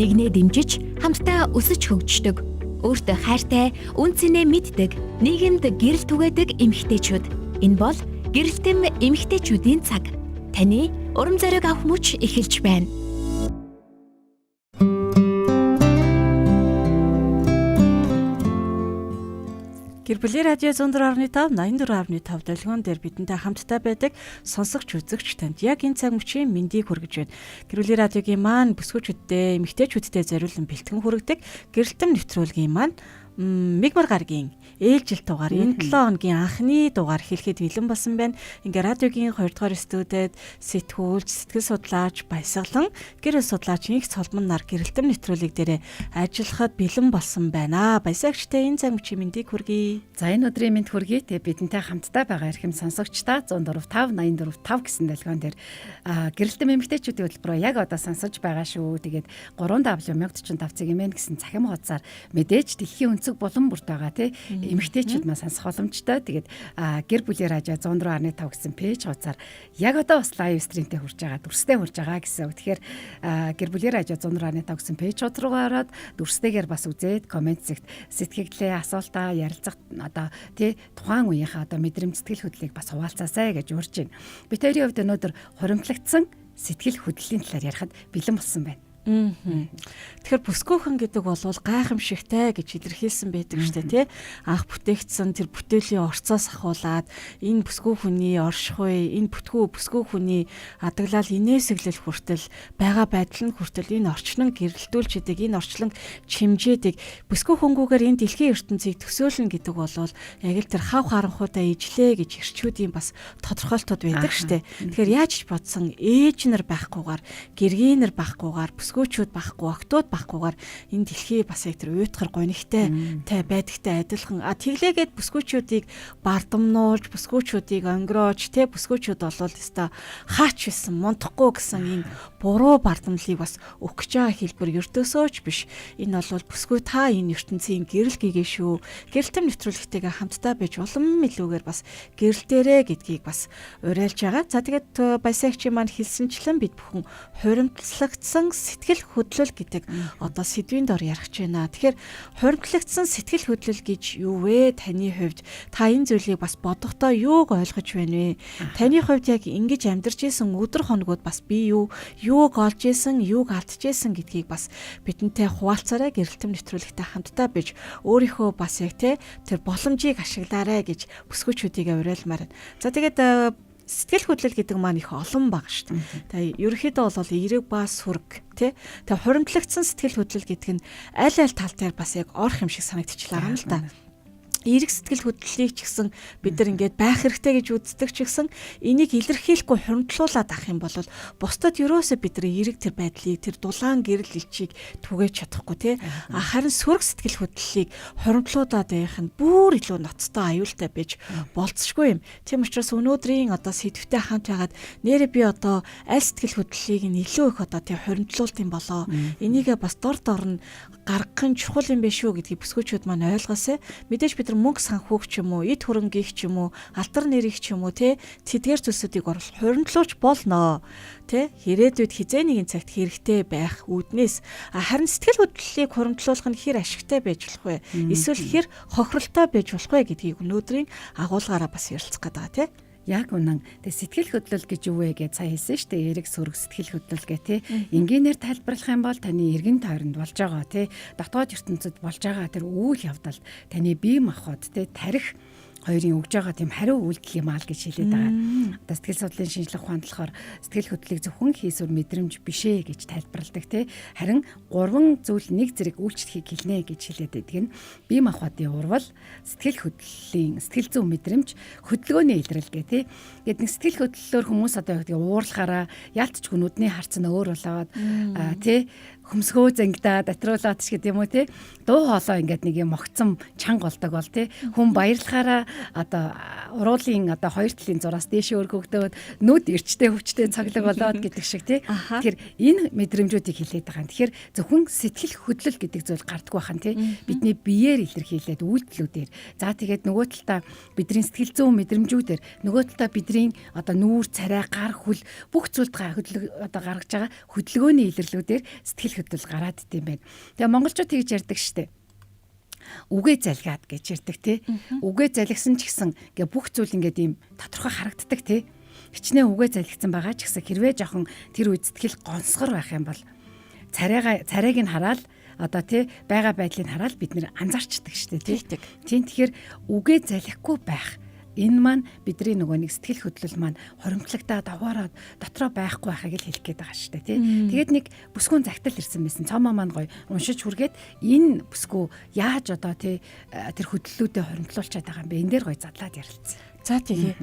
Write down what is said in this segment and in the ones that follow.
Нэгнээ дэмжиж, хамтдаа өсөж хөгждөг. Өөртөө хайртай, үн цэнээ мэддэг, нийгэмд гэрэл түгээдэг эмэгтэйчүүд. Энэ бол гэрэлтэм эмэгтэйчүүдийн цаг. Таны урам зориг авах мөч эхэлж байна. Гэр бүлийн радио 104.5 84.5 долгион дээр бидэнтэй хамтдаа байдаг сонсогч үзэгч танд яг энэ цаг мөчийн мэндийг хүргэж байна. Гэр бүлийн радиогийн маань бүсгүүчүүдтэй, эмэгтэйчүүдтэй зориулан бэлтгэн хүргэдэг гэрэлтэм нэвтрүүлгийн маань Мигмар гарагийн ээлжил дугаар энэ 7 хоногийн анхны дугаар хэлэхэд бэлэн болсон байна. Ингээ радиогийн 2 дугаар студид сэтгүүлч, сэтгэл судлаач Баясгалан, гэр бүл судлаач Инх Цолмон нар гэрэлтэм нэвтрүүлэг дээрээ ажиллахад бэлэн болсон байна. Баясагчтай энэ цаг мөчийн мэндийг хүргэе. За энэ өдрийн мэнд хүргэе. Тэгээ бидэнтэй хамтдаа байгаа эрхэм сонсогч та 104.5 84.5 гэсэн долгион дээр гэрэлтэм эмэгтэйчүүдийн хөтөлбөрөө яг одоо сонсож байгаа шүү. Тэгээд 3W 1045 цэг мн гэсэн цахим хуудасаар мэдээж дэлхийн өнцөг булан бүрт байгаа тий эмэгтэйчүүд маань сонсох боломжтой. Тэгээд гэр бүлийн радио 104.5 гэсэн пэйж хуудасаар яг одоо бас live stream тэй хүрж байгаа, дүрстэй хүрж байгаа гэсэн үг. Тэгэхээр гэр бүлийн радио 104.5 гэсэн пэйж хуудас руугаа ороод дүрстэйгээр бас үзээд коммент зэгт сэтгэгдлээ, асуултаа ярилцах одоо тий тухайн үеийнхээ одоо мэдрэмж сэтгэл хөдлөлийг бас хуваалцаасай гэж урьж байна. Бид хоёрын хувьд өнөөдөр хуримтлагдсан сэтгэл хөдлөлийн талаар ярихад бэлэн болсон байна. Тэгэхээр бүсгүйхэн гэдэг бол гайхамшигтай гэж илэрхийлсэн байдаг штэ тий. Анх бүтээгдсэн тэр бүтээлийн орцоос ахуулаад энэ бүсгүй хүний оршихуй, энэ бүтгүү бүсгүй хүний адаглал инээсэглэл хүртэл байгаа байдал нь хүртэл энэ орчлон гэрэлтүүлж идэг, энэ орчлон чимжээдэг. Бүсгүй хөнгүүгээр энэ дэлхийн ертөнцийг төсөөлнө гэдэг бол яг л тэр хав харанхуйдаа ижлээ гэж эрчүүдийн бас тодорхойлтууд байдаг штэ. Тэгэхээр яаж ч бодсон ээж нар байхгүйгээр, гэргийнэр байхгүйгээр, бүсгүүчүүд байхгүй, октод байхгүйгээр энэ дэлхий бас яг тэр уйтгар гонигтай тай байдагтай адилхан. А тэглээгээд бүсгүүчүүдийг бардамнуулж, бүсгүүчүүдийг онгироож, тэ бүсгүүчүүд болвол өстой хаач байсан, мунтахгүй гэсэн энэ буруу бардамлыг бас өгөх гэж байгаа хэлбэр ертөөсөө ч биш. Энэ бол бүсгүй та энэ ертөнцийн гэрэл гэгээ шүү. Гэрэлтэм нэвтрүүлэгтэйгээ хамтдаа байж улам илүүгээр бас гэрэлтээрээ гэдгийг бас уриалж байгаа. За тэгээд Баясагчийн маань хэлсэнчлэн бид бүхэн хуримтлагдсан сэтгэл хөдлөл гэдэг одоо сэдвийн дор ярих гэж байна. Тэгэхээр хуримтлагдсан сэтгэл хөдлөл гэж юу вэ? Таны хувьд та энэ зүйлийг бас бодохдоо юуг ойлгож байна вэ? Таны хувьд яг ингэж амьдарч исэн өдөр хоногуд бас би юу юуг олж исэн, юуг алдчихсэн гэдгийг бас бидэнтэй хуваалцаарай. Гэрэлтэм нэвтрүүлэгтэй хамтдаа биж өөрийнхөө бас яг те тэр боломжийг ашиглаарай гэж бүсгүүчүүдийг уриалмаар байна. За тэгээд сэтгэл хөдлөл гэдэг маань их олон баг шүү дээ. Тэгээ ерөнхийдөө бол эерэг ба сүрэг тий. Тэгээ хуримтлагдсан сэтгэл хөдлөл гэдэг нь аль аль тал дээр бас яг орох юм шиг санагдчихлаа юм л да. Эерэг сэтгэл хөдлөлийг ч гэсэн бид нар ингээд байх хэрэгтэй гэж үздэг ч гэсэн энийг илэрхийлэхгүй хуримтлуулад авах юм бол бусдад ерөөсөө бид нар эерэг тэр байдлыг тэр дулаан гэрэл элчийг түгээж чадахгүй тий. А харин сөрөг сэтгэл хөдлөлийг хуримтлуудаад байх нь бүр илүү ноцтой аюултай байж болцсохгүй юм. Тийм учраас өнөөдрийн одоо сэдвтэй хамт байгаад нэрээ би одоо аль сэтгэл хөдлөлийг нь илүү их одоо тий хуримтлуулт юм болоо. Энийгээ бас дор дор нь гаргах нь чухал юм биш үү гэдгийг бүсгүүчүүд маань ойлгосоо. Мэдээж бид нар мөнгө санхүүг ч юм уу, эд хөрөнгийг ч юм уу, алтар нэрийг ч юм уу те тэдгээр зүйлсүүдийг оруулах хуримтлууч болно. Тэ ирээдүйд хизээ нэгэн цагт хэрэгтэй байх үүднээс харин сэтгэл хөдлөлийг хуримтлуулах нь хэр ашигтай байж болох вэ? Эсвэл хэр хохиролтой байж болох вэ гэдгийг өнөөдрийн агуулгаараа бас ярилцах гээд байгаа тий. Яг үнэн. Тэгээ сэтгэл хөдлөл гэж юу вэ гэж сая хэлсэн шүү дээ. Эерэг сөрөг сэтгэл хөдлөл гэх тий. Энгийнээр тайлбарлах юм бол таны эргэн тойронд болж байгаа тий. Дотоод ертөнцид болж байгаа тэр үйл явдалд таны бие махбод тий тарих хоёрын өгж байгаа тийм хариу үйлдэл юм аа л гэж хэлээд байгаа. Одоо сэтгэл судлалын шинжлэх ухаанд болохоор сэтгэл хөдлөлийг зөвхөн хийсвэр мэдрэмж биш ээ гэж тайлбарладаг тий. Харин гурван зүйл нэг зэрэг үйлчлэхийг хэлнэ гэж хэлээд байдаг нь бие махбодын урвал, сэтгэл хөдлөлийн сэтгэл зүйн мэдрэмж, хөдөлгөөний илрэл гэх тий. Ингээд нэг сэтгэл хөдлөлөөр хүмүүс одоо юу гэдэг уурлахаараа яалтч нүдний харц нь өөр болоод тий хөмсгөө зангидаад атруулаад ч гэдэг юм уу тий. Дуу хоолой ингээд нэг юм огцом чанга болдог бол тий. Хүн баярлахаараа одоо уруулын одоо хоёр талын зураас дээшээ өргөгдөөд нүд эрчтэй хүчтэй цоглог болоод гэдэг шиг тий. Тэгэхээр энэ мэдрэмжүүдийг хэлээд байгаа юм. Тэгэхээр зөвхөн сэтгэл хөдлөл гэдэг зүйл гардаггүй бахан тий. Бидний биеэр илэрхийлээд үйлдэлүүдээр. За тэгээд нөгөө талдаа бидний сэтгэл зүйн мэдрэмжүүдээр, нөгөө талдаа бидний одоо нүүр, царай, гар, хөл бүх зүйлд хөдлөг одоо гаргаж байгаа хөдөлгөөний илэрлүүдээр сэтгэл хөдлөл гараад идэм байх. Тэгээ монголчууд тэгж ярьдаг штэ. Үгээ залгаад гэж ярьдаг тий. Үгээ залгисан ч гэсэн ингээ бүх зүйл ингээд ийм тодорхой харагддаг тий. Хичнээн үгээ залгицсан байгаа ч гэсэн хэрвээ жоохон тэр үед сэтгэл гонсгор байх юм бол царайг нь хараад одоо тий байгаа байдлыг хараад бид нэр анзаарчдаг штэ тий. Тийм, тэгэхээр үгээ залхихгүй байх энэ маань бидний нөгөө нэг сэтгэл хөдлөл маань хоримтлагтаа даваараад дотроо байхгүй байхыг л хэлэх гээд байгаа шүү дээ тий. Тэгээд нэг бүсгүүн загтал ирсэн байсан. Цомоо маань гоё уншиж хүргээд энэ бүсгүү яаж одоо тий тэр хөдлөлүүдээ хоримтлуулчаад байгаа юм бэ? Энэ дээр гоё задлаад ярилцсан. За тэгээ.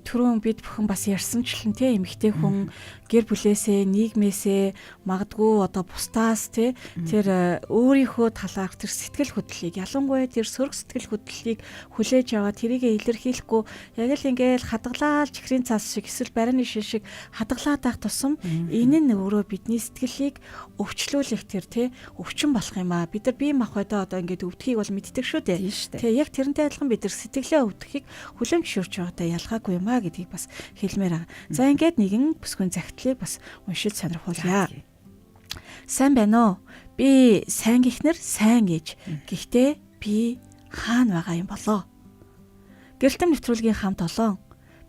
Түрүүн бид бүхэн бас ярьсанчлан тий эмэгтэй хүн гэр бүлээсээ, нийгмээсээ магадгүй одоо бусдаас тий тэр өөрийнхөө талаарх тэр сэтгэл хөдлөлийг, ялангуяа тэр сөрөг сэтгэл хөдлөлийг хүлээж аваад тэрийгэ илэрхийлэхгүй яг л ингээл хадгалаад чихрийн цаас шиг эсвэл барины шил шиг хадгалаад байх тусам энэ нь өөрөө бидний сэтгэлийг өвчлүүлэх тэр тий өвчин болох юм аа. Бид нар бие махбодоо одоо ингээд өвдөхийг бол мэддэг шүү дээ. Тий яг тэрнтэй адилхан бид нар сэтгэлээ өвдөхийг хүлээн зөвшөөрч байгаатай ялгаагүй юм а гэдгийг бас хэлмээр байгаа. За ингээд нэгэн бүсгүйн загтлыг бас уншиж сонирхуулъя. Сайн байна уу? Би сайн гихнэр сайн ээж. Гэхдээ би хаана байгаа юм болоо? Гэрэлтэм нэвтрүүлгийн хамт олон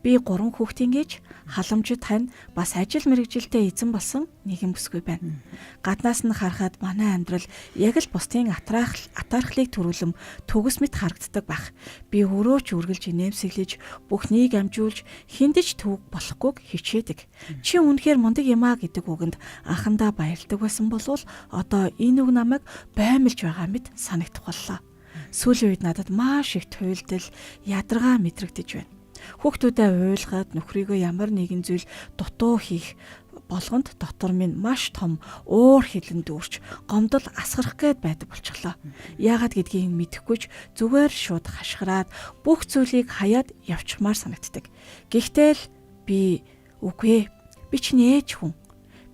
би 3 хүүхдийн ээж, халамжид тань бас ажил мэргэжилтэй эзэн болсон нэгэн бүсгүй байна. Гаднаас нь харахад манай амьдрал яг л бусдын атаархлыг төрүүлэм төгс мэт харагддаг байх. Би өөрөө ч үргэлж инээмсэглэж, бүхнийг амжуулж, хүндэж төвөг болохгүйг хичээдэг. Чи үнэхээр мундаг юм а гэдэг үгэнд анхандаа баярлдаг байсан болвол одоо энэ үг намайг баймилж байгаа мэт санагдах боллоо. Сүүлийн үед надад маш их туйлдал, ядаргаа мэдрэгдэж байна. Хүүхдүүдээ уйлгаад нөхрийгөө ямар нэгэн зүйл дутуу хийх болгонд дотор минь маш том уур хилэн дүүрч гомдол асгарах гээд байдаг болчихлоо. Яагаад гэдгийг мэдэхгүй ч зүгээр шууд хашгираад бүх зүйлийг хаяад явчихмаар санагддаг. Гэхдээ л би үгүй ээ. Би чинь ээж хүн.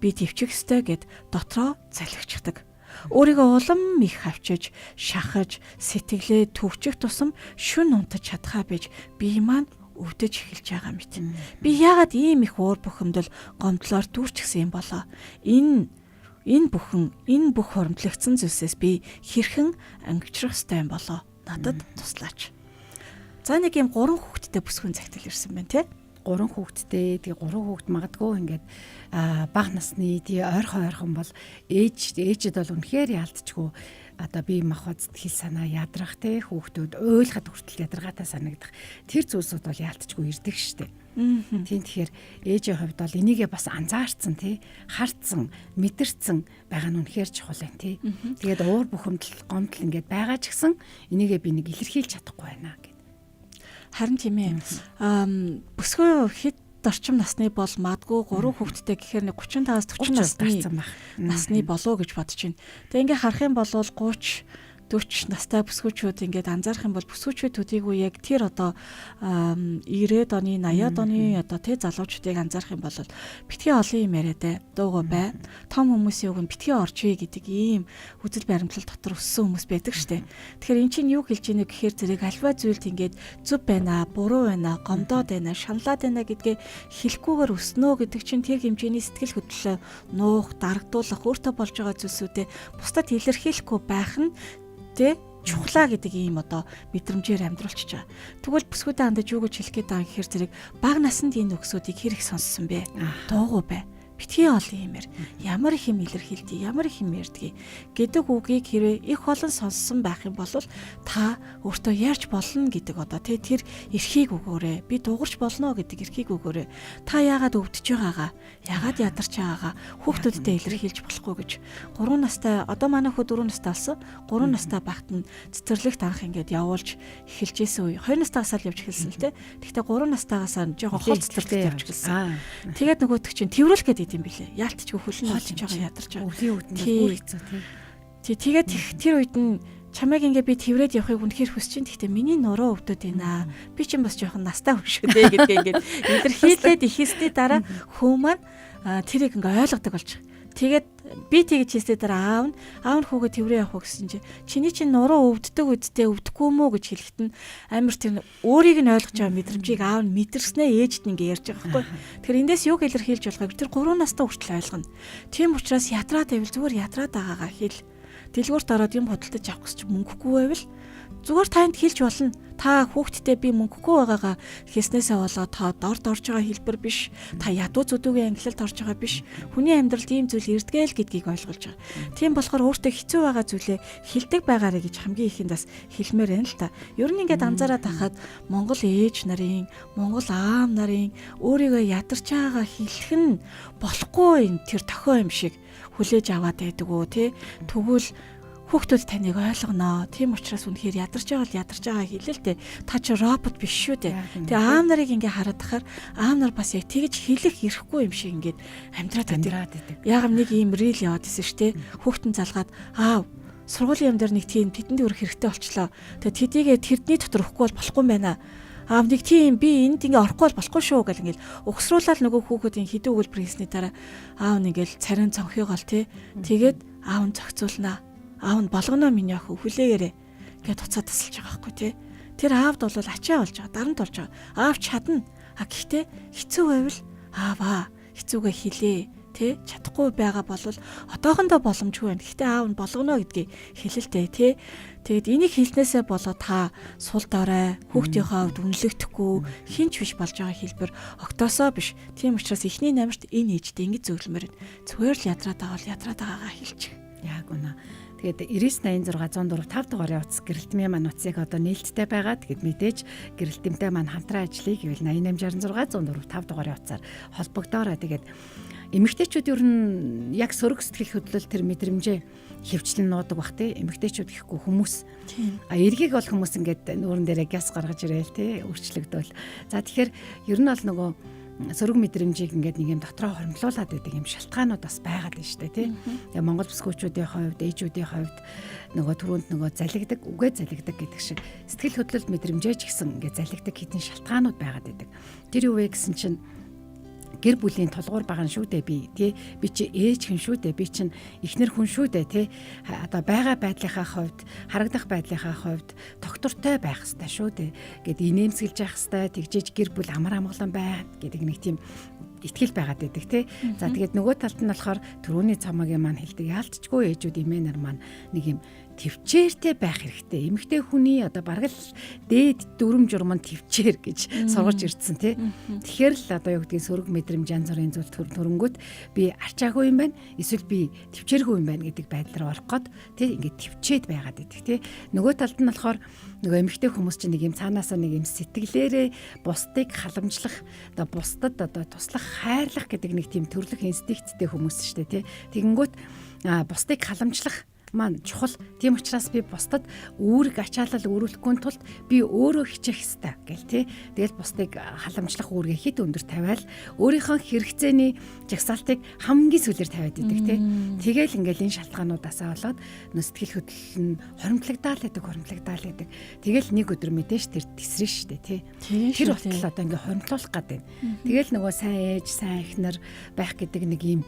Би төвчих ёстой гэд дотроо залхичихдаг. Өөрийгөө улам их хавчиж, шахаж, сэтгэлээ төвчих тусам шүн унтаж чадхаа биж бие маань өвдөж эхэлж байгаа мэт. Би яагаад ийм их уур бухимдал гомдлоор дүүрчихсэн юм болоо? Энэ бүхэн энэ бүх хоримтлагдсан зүйлсээс би хэрхэн ангижрах ёстой юм болоо? Надад туслаач. За нэг юм 3 хүүхэдтэй бүсгүйн загтал ирсэн байна те. 3 хүүхэдтэй. Тэгээ 3 хүүхэд магадгүй ингээд бага насны тий ойрхон бол ээжэд бол үнэхээр яалтчгүй одоо бие махбод сэтгэл санаа ядрах тий хүүхдүүд уйлахад хүртэл ядаргаатай санагдах тэр зүйлсүүд бол яалтчгүй ирдэг штэ. Тийм, тэгэхээр ээжийн хувьд бол энийгээ бас анзаарцсан тий хардсан мэдэрсэн байгаа нь үнэхээр чухал юм тий. Тэгээд уур бухимдал гомдол ингээд байгаа ч гэсэн энийгээ би нэг илэрхийлж чадахгүй байна гэд. Харин тийм ээ. Бүсгүй хэд орчим насны бол магадгүй 3 хүүхэдтэй гэхээр 35-аас 40 насны болов гэж бодож байна. Тэгээ ингээ харах юм бол 30 40 настай бүсгүүчүүд ингээд анзаарах юм бол бүсгүүчүүд төдийгүй яг тэр одоо 90-ад оны 80-ад оны одоо тэ залуучуудыг анзаарах юм бол битгий олон юм яриад дуугүй бай. Том хүмүүсийн үг нь битгий орчвэ гэдэг ийм үзэл баримтлал дотор өссөн хүмүүс байдаг штэ. Тэгэхээр эн чинь юу хэлж ийнэ гэхээр зэрэг альва зүйлд ингээд зөв байна, буруу байна, гомдоод байна, шаналаад байна гэдгээ хэлэхгүйгээр өснөө гэдэг чинь тэр хэмжээний сэтгэл хөдлөлөө нуух, дарагдуулах, өөртөө болж байгаа зүйлсүүдээ бусдад илэрхийлэхгүй байх нь тэ чухлаа гэдэг ийм одоо мэдрэмжээр амьдруулчихж байгаа. Тэгвэл бүсгүйдээ хандаж юу гэж хэлэх гээд байгаа гэхээр зэрэг бага наснд энэ үгсүүдийг хэрэг сонссон бэ? Дуугүй бай. Битгий олон юмэр ямар их юм илэрхийлдэг, ямар их юм ярьдгийг гэдэг үгийг хэрвээ их олон сонссон байх юм бол та өөртөө ярьж болно гэдэг одоо тий тэр эрхийг өгөөрэй. Би дуугарч болно гэдэг эрхийг өгөөрэй. Та яагаад өвдөж байгаагаа, яагаад ядарч байгаагаа хүүхдүүдтэй илэрхийлж болохгүй гэж. 3 настай одоо манай хүү 4 настай болсон. 3 настай багт нь цэцэрлэгт анх ингээд явуулж эхэлжсэн үе. 2 настайгаас л явж эхэлсэн л тий. Гэхдээ 3 настайгаас жоохон хол цэцэрлэгт явж эхэлсэн. Тэгээд нөгөөдөг чинь тэрвэрлэх гэдэг юм билээ. Яалтчгүй хөлн олж байгаа ядарч байгаа. Өвлийн үед нь бүр хэцүү тий. Тэгээд тэр үед нь чамайг ингээ би тэрврээд явахыг үнэхээр хүсэж чинь. Гэхдээ миний нуруу өвдөд байна. Би чинь бас жоохон настай хүн шүү дээ гэдгээ ингээд илэрхийлээд ихэсний дараа хүү маань тэрийг ингээ ойлгодог болж байгаа. Тэгээд би тэгж хэлсээ дараа аав нь хүүгээ тэврээ явах уу гэсэн чи чиний чинь нуруу өвддөг үсттэй өвдөхгүй мүү гэж хэлэхэд нь амар тэр өөрийг нь ойлгож байгаа мэдрэмжийг аав нь мэдэрснээ ээжд нь ингээ ярьж байгаа байхгүй. Тэгэхээр эндээс юг илэрхийлж болохыг тэр 3 настай хүртэл ойлгоно. Тийм учраас ятраад байвал зүгээр ятраад байгаагаа хэл. Дэлгүүрт ороод юм худалдаж авах гэж мөнгөгүй байвал зүгээр танд хэлж болно. Та хүүхдтэй би мөнгөгүй байгаагаа хэлснээсээ болоод та дорд орж байгаа хэлбэр биш. Та ядуу зүдүүгийн ангилалд орж байгаа биш. Хүний амьдралд ийм зүйл ирдгээл гэдгийг ойлгуулж байгаа. Тийм болохоор өөртөө хэцүү байгаа зүйлээ хэлдэг байгаарэ гэж хамгийн ихэнд бас хэлмээр байна л та. Ер нь ингээд анзаараад байхад Монгол ээж нарын, Монгол аав нарын өөрийгөө ядарч байгаагаа хэлэх нь болохгүй энэ тэр тохио юм шиг хүлээж аваад байдаг уу те. Тэгвэл хүүхдүүд таныг ойлгоно. Тийм учраас үнэхээр ядарч байгаа л ядарч байгаа хэлээ л дээ. Та чи робот биш шүү дээ. Тэгээ аав нарыг ингээ хараад тахаар аав нар бас яг тэгж хэлэх эрхгүй юм шиг ингээд амьдраад байдаг. Яг нэг ийм рил яваад исэн шүү дээ. Хүүхдэн залгаад аав сургуулийн юм дээр нэг тийм тэдэнд өрөх хэрэгтэй болчлоо. Тэгээ тэдийгээ тэрдний дотор өгөхгүй бол болохгүй юм байна. Аав нэг тийм би энд ингээ орохгүй бол болохгүй шүү гэл ингээл угсруулаад нөгөө хүүхдийн хідэн өгүүлбэр хийсний дараа аав нь ингээл царин цонхыгоол тий. Тэгээд аав нь зохицуулнаа. Аав нь болгоно миний охин хүлээгээрэй гэд буцаа тасалж байгаа байхгүй тий. Тэр аавд бол ачаа болж байгаа, дарамт болж байгаа. Аав чадна. А гэхдээ хэцүү байвал ааваа хэцүүгээ хилээ тий. Чадахгүй байгаа бол одоохондоо боломжгүй байна. Гэхдээ аав нь болгоно гэдгийг хэлэлтэй тий. Тэгээд энийг хэлснээсээ болоо та сул дорой хүүхдийнхээ хувьд үнэлэгдэхгүй хинч биш болж байгаа хэлбэр огтоосоо биш. Тийм учраас эхний намарт энэ ээжтэй ингэж зөвлөмөр байна. Зүгээр л ядраад байгаа бол ядраад байгаагаа хэлчих. Яг үнэ. Тэгээд 9986 104 5 дугаарын утас гэрэлтмийн маань утсыг одоо нээлттэй байгаа. Тэгээд мэдээж гэрэлтэмтэй маань хамтран ажиллая гэвэл 8866 104 5 дугаарын утсаар холбогдоорой. Тэгээд эмэгтэйчүүд ер нь яг сөрөг сэтгэл хөдлөл тэр мэдрэмжээ хөвчлэн нуудаг бах тий. Эмэгтэйчүүд гэхгүй хүмүүс. А эргийг бол хүмүүс ингээд нүүрэн дээрээ гяс гаргаж ирээл тий өөрчлөгдөөл. За тэгэхээр ер нь бол нөгөө сөрөг мэдрэмжийг ингээд нэг юм дотроо хоримтлуулад байдаг юм шалтгаанууд бас байгаад байна шүү дээ тий. Тэгээ Монгол бүсгүүчүүдийн хувьд, ээжүүдийн хувьд нөгөө түрүүнд нөгөө залгидаг, үгээ залгидаг гэдэг шиг сэтгэл хөдлөл мэдрэмжээ ч гэсэн ингээд залгидаг хэдэн шалтгаанууд байгаад байдаг. Тэр юу вэ гэсэн чинь гэр бүлийн тулгуур байгаа шүү дээ би тий би чи ээж хүн шүү дээ би чинь эхнэр хүн шүү дээ тий одоо байгаа байдлынхаа хувьд харагдах байдлынхаа хувьд тогтвортой байх ёстой шүү дээ гэд инээмсэглэж явах ёстой тэгжээж гэр бүл амар амгалан байна гэдэг нэг тийм итгэл байгаад байдаг тий. За тэгээд нөгөө талд нь болохоор түрүүний цомогийн маань хэлдэг яалтчгүй ээжүүд эмээнэр маань нэг юм төвчээртэй байх хэрэгтэй. Эмэгтэй хүний одоо бараг л дээд дүрм журам нь төвчээр гэж сургаж ирдсэн тий. Тэгэхээр л одоо юу гэдгийг сөрөг мэдрэмж янз бүрийн зүйл төрөнгөт би арчаагүй юм байна. Эсвэл би төвчээргүй юм байна гэдэг байдал руу орох гээд тий ингээд төвчээд байгаад байдаг тий. Нөгөө талд нь болохоор нөгөө эмэгтэй хүмүүс чинь нэг юм цаанаасаа нэг юм сэтгэлээрээ бусдыг халамжлах одоо бусдад одоо туслах хайрлах гэдэг нэг тийм төрлөх инстинкттэй хүмүүс шүү дээ тий. Тэгэнгүүт бусдыг халамжлах маань чухал. Тийм учраас би бусдад үүрэг ачаалал өрүүлэхгүй тулд би өөрөө хичээх ёстой гэл тий. Тэгэл бусдыг халамжлах үүргээ хит өндөр тавиал өөрийнхөө хэрэгцээний жагсаалтыг хамгийн сүүлээр тавиад идэг тий. Тэгэл ингээл энэ шалтгаануудаасаа болоод нөө сэтгэл хөдлөл нь хоримтлагдаал байдаг, хоримтлагдаал байдаг. Тэгэл нэг өдөр мэдээж тэр тесрэн штэ тий. Тэр болтол одоо ингээ хоримтлуулах гээд байна. Тэгэл нөгөө сайн ээж, сайн эхнэр байх гэдэг нэг юм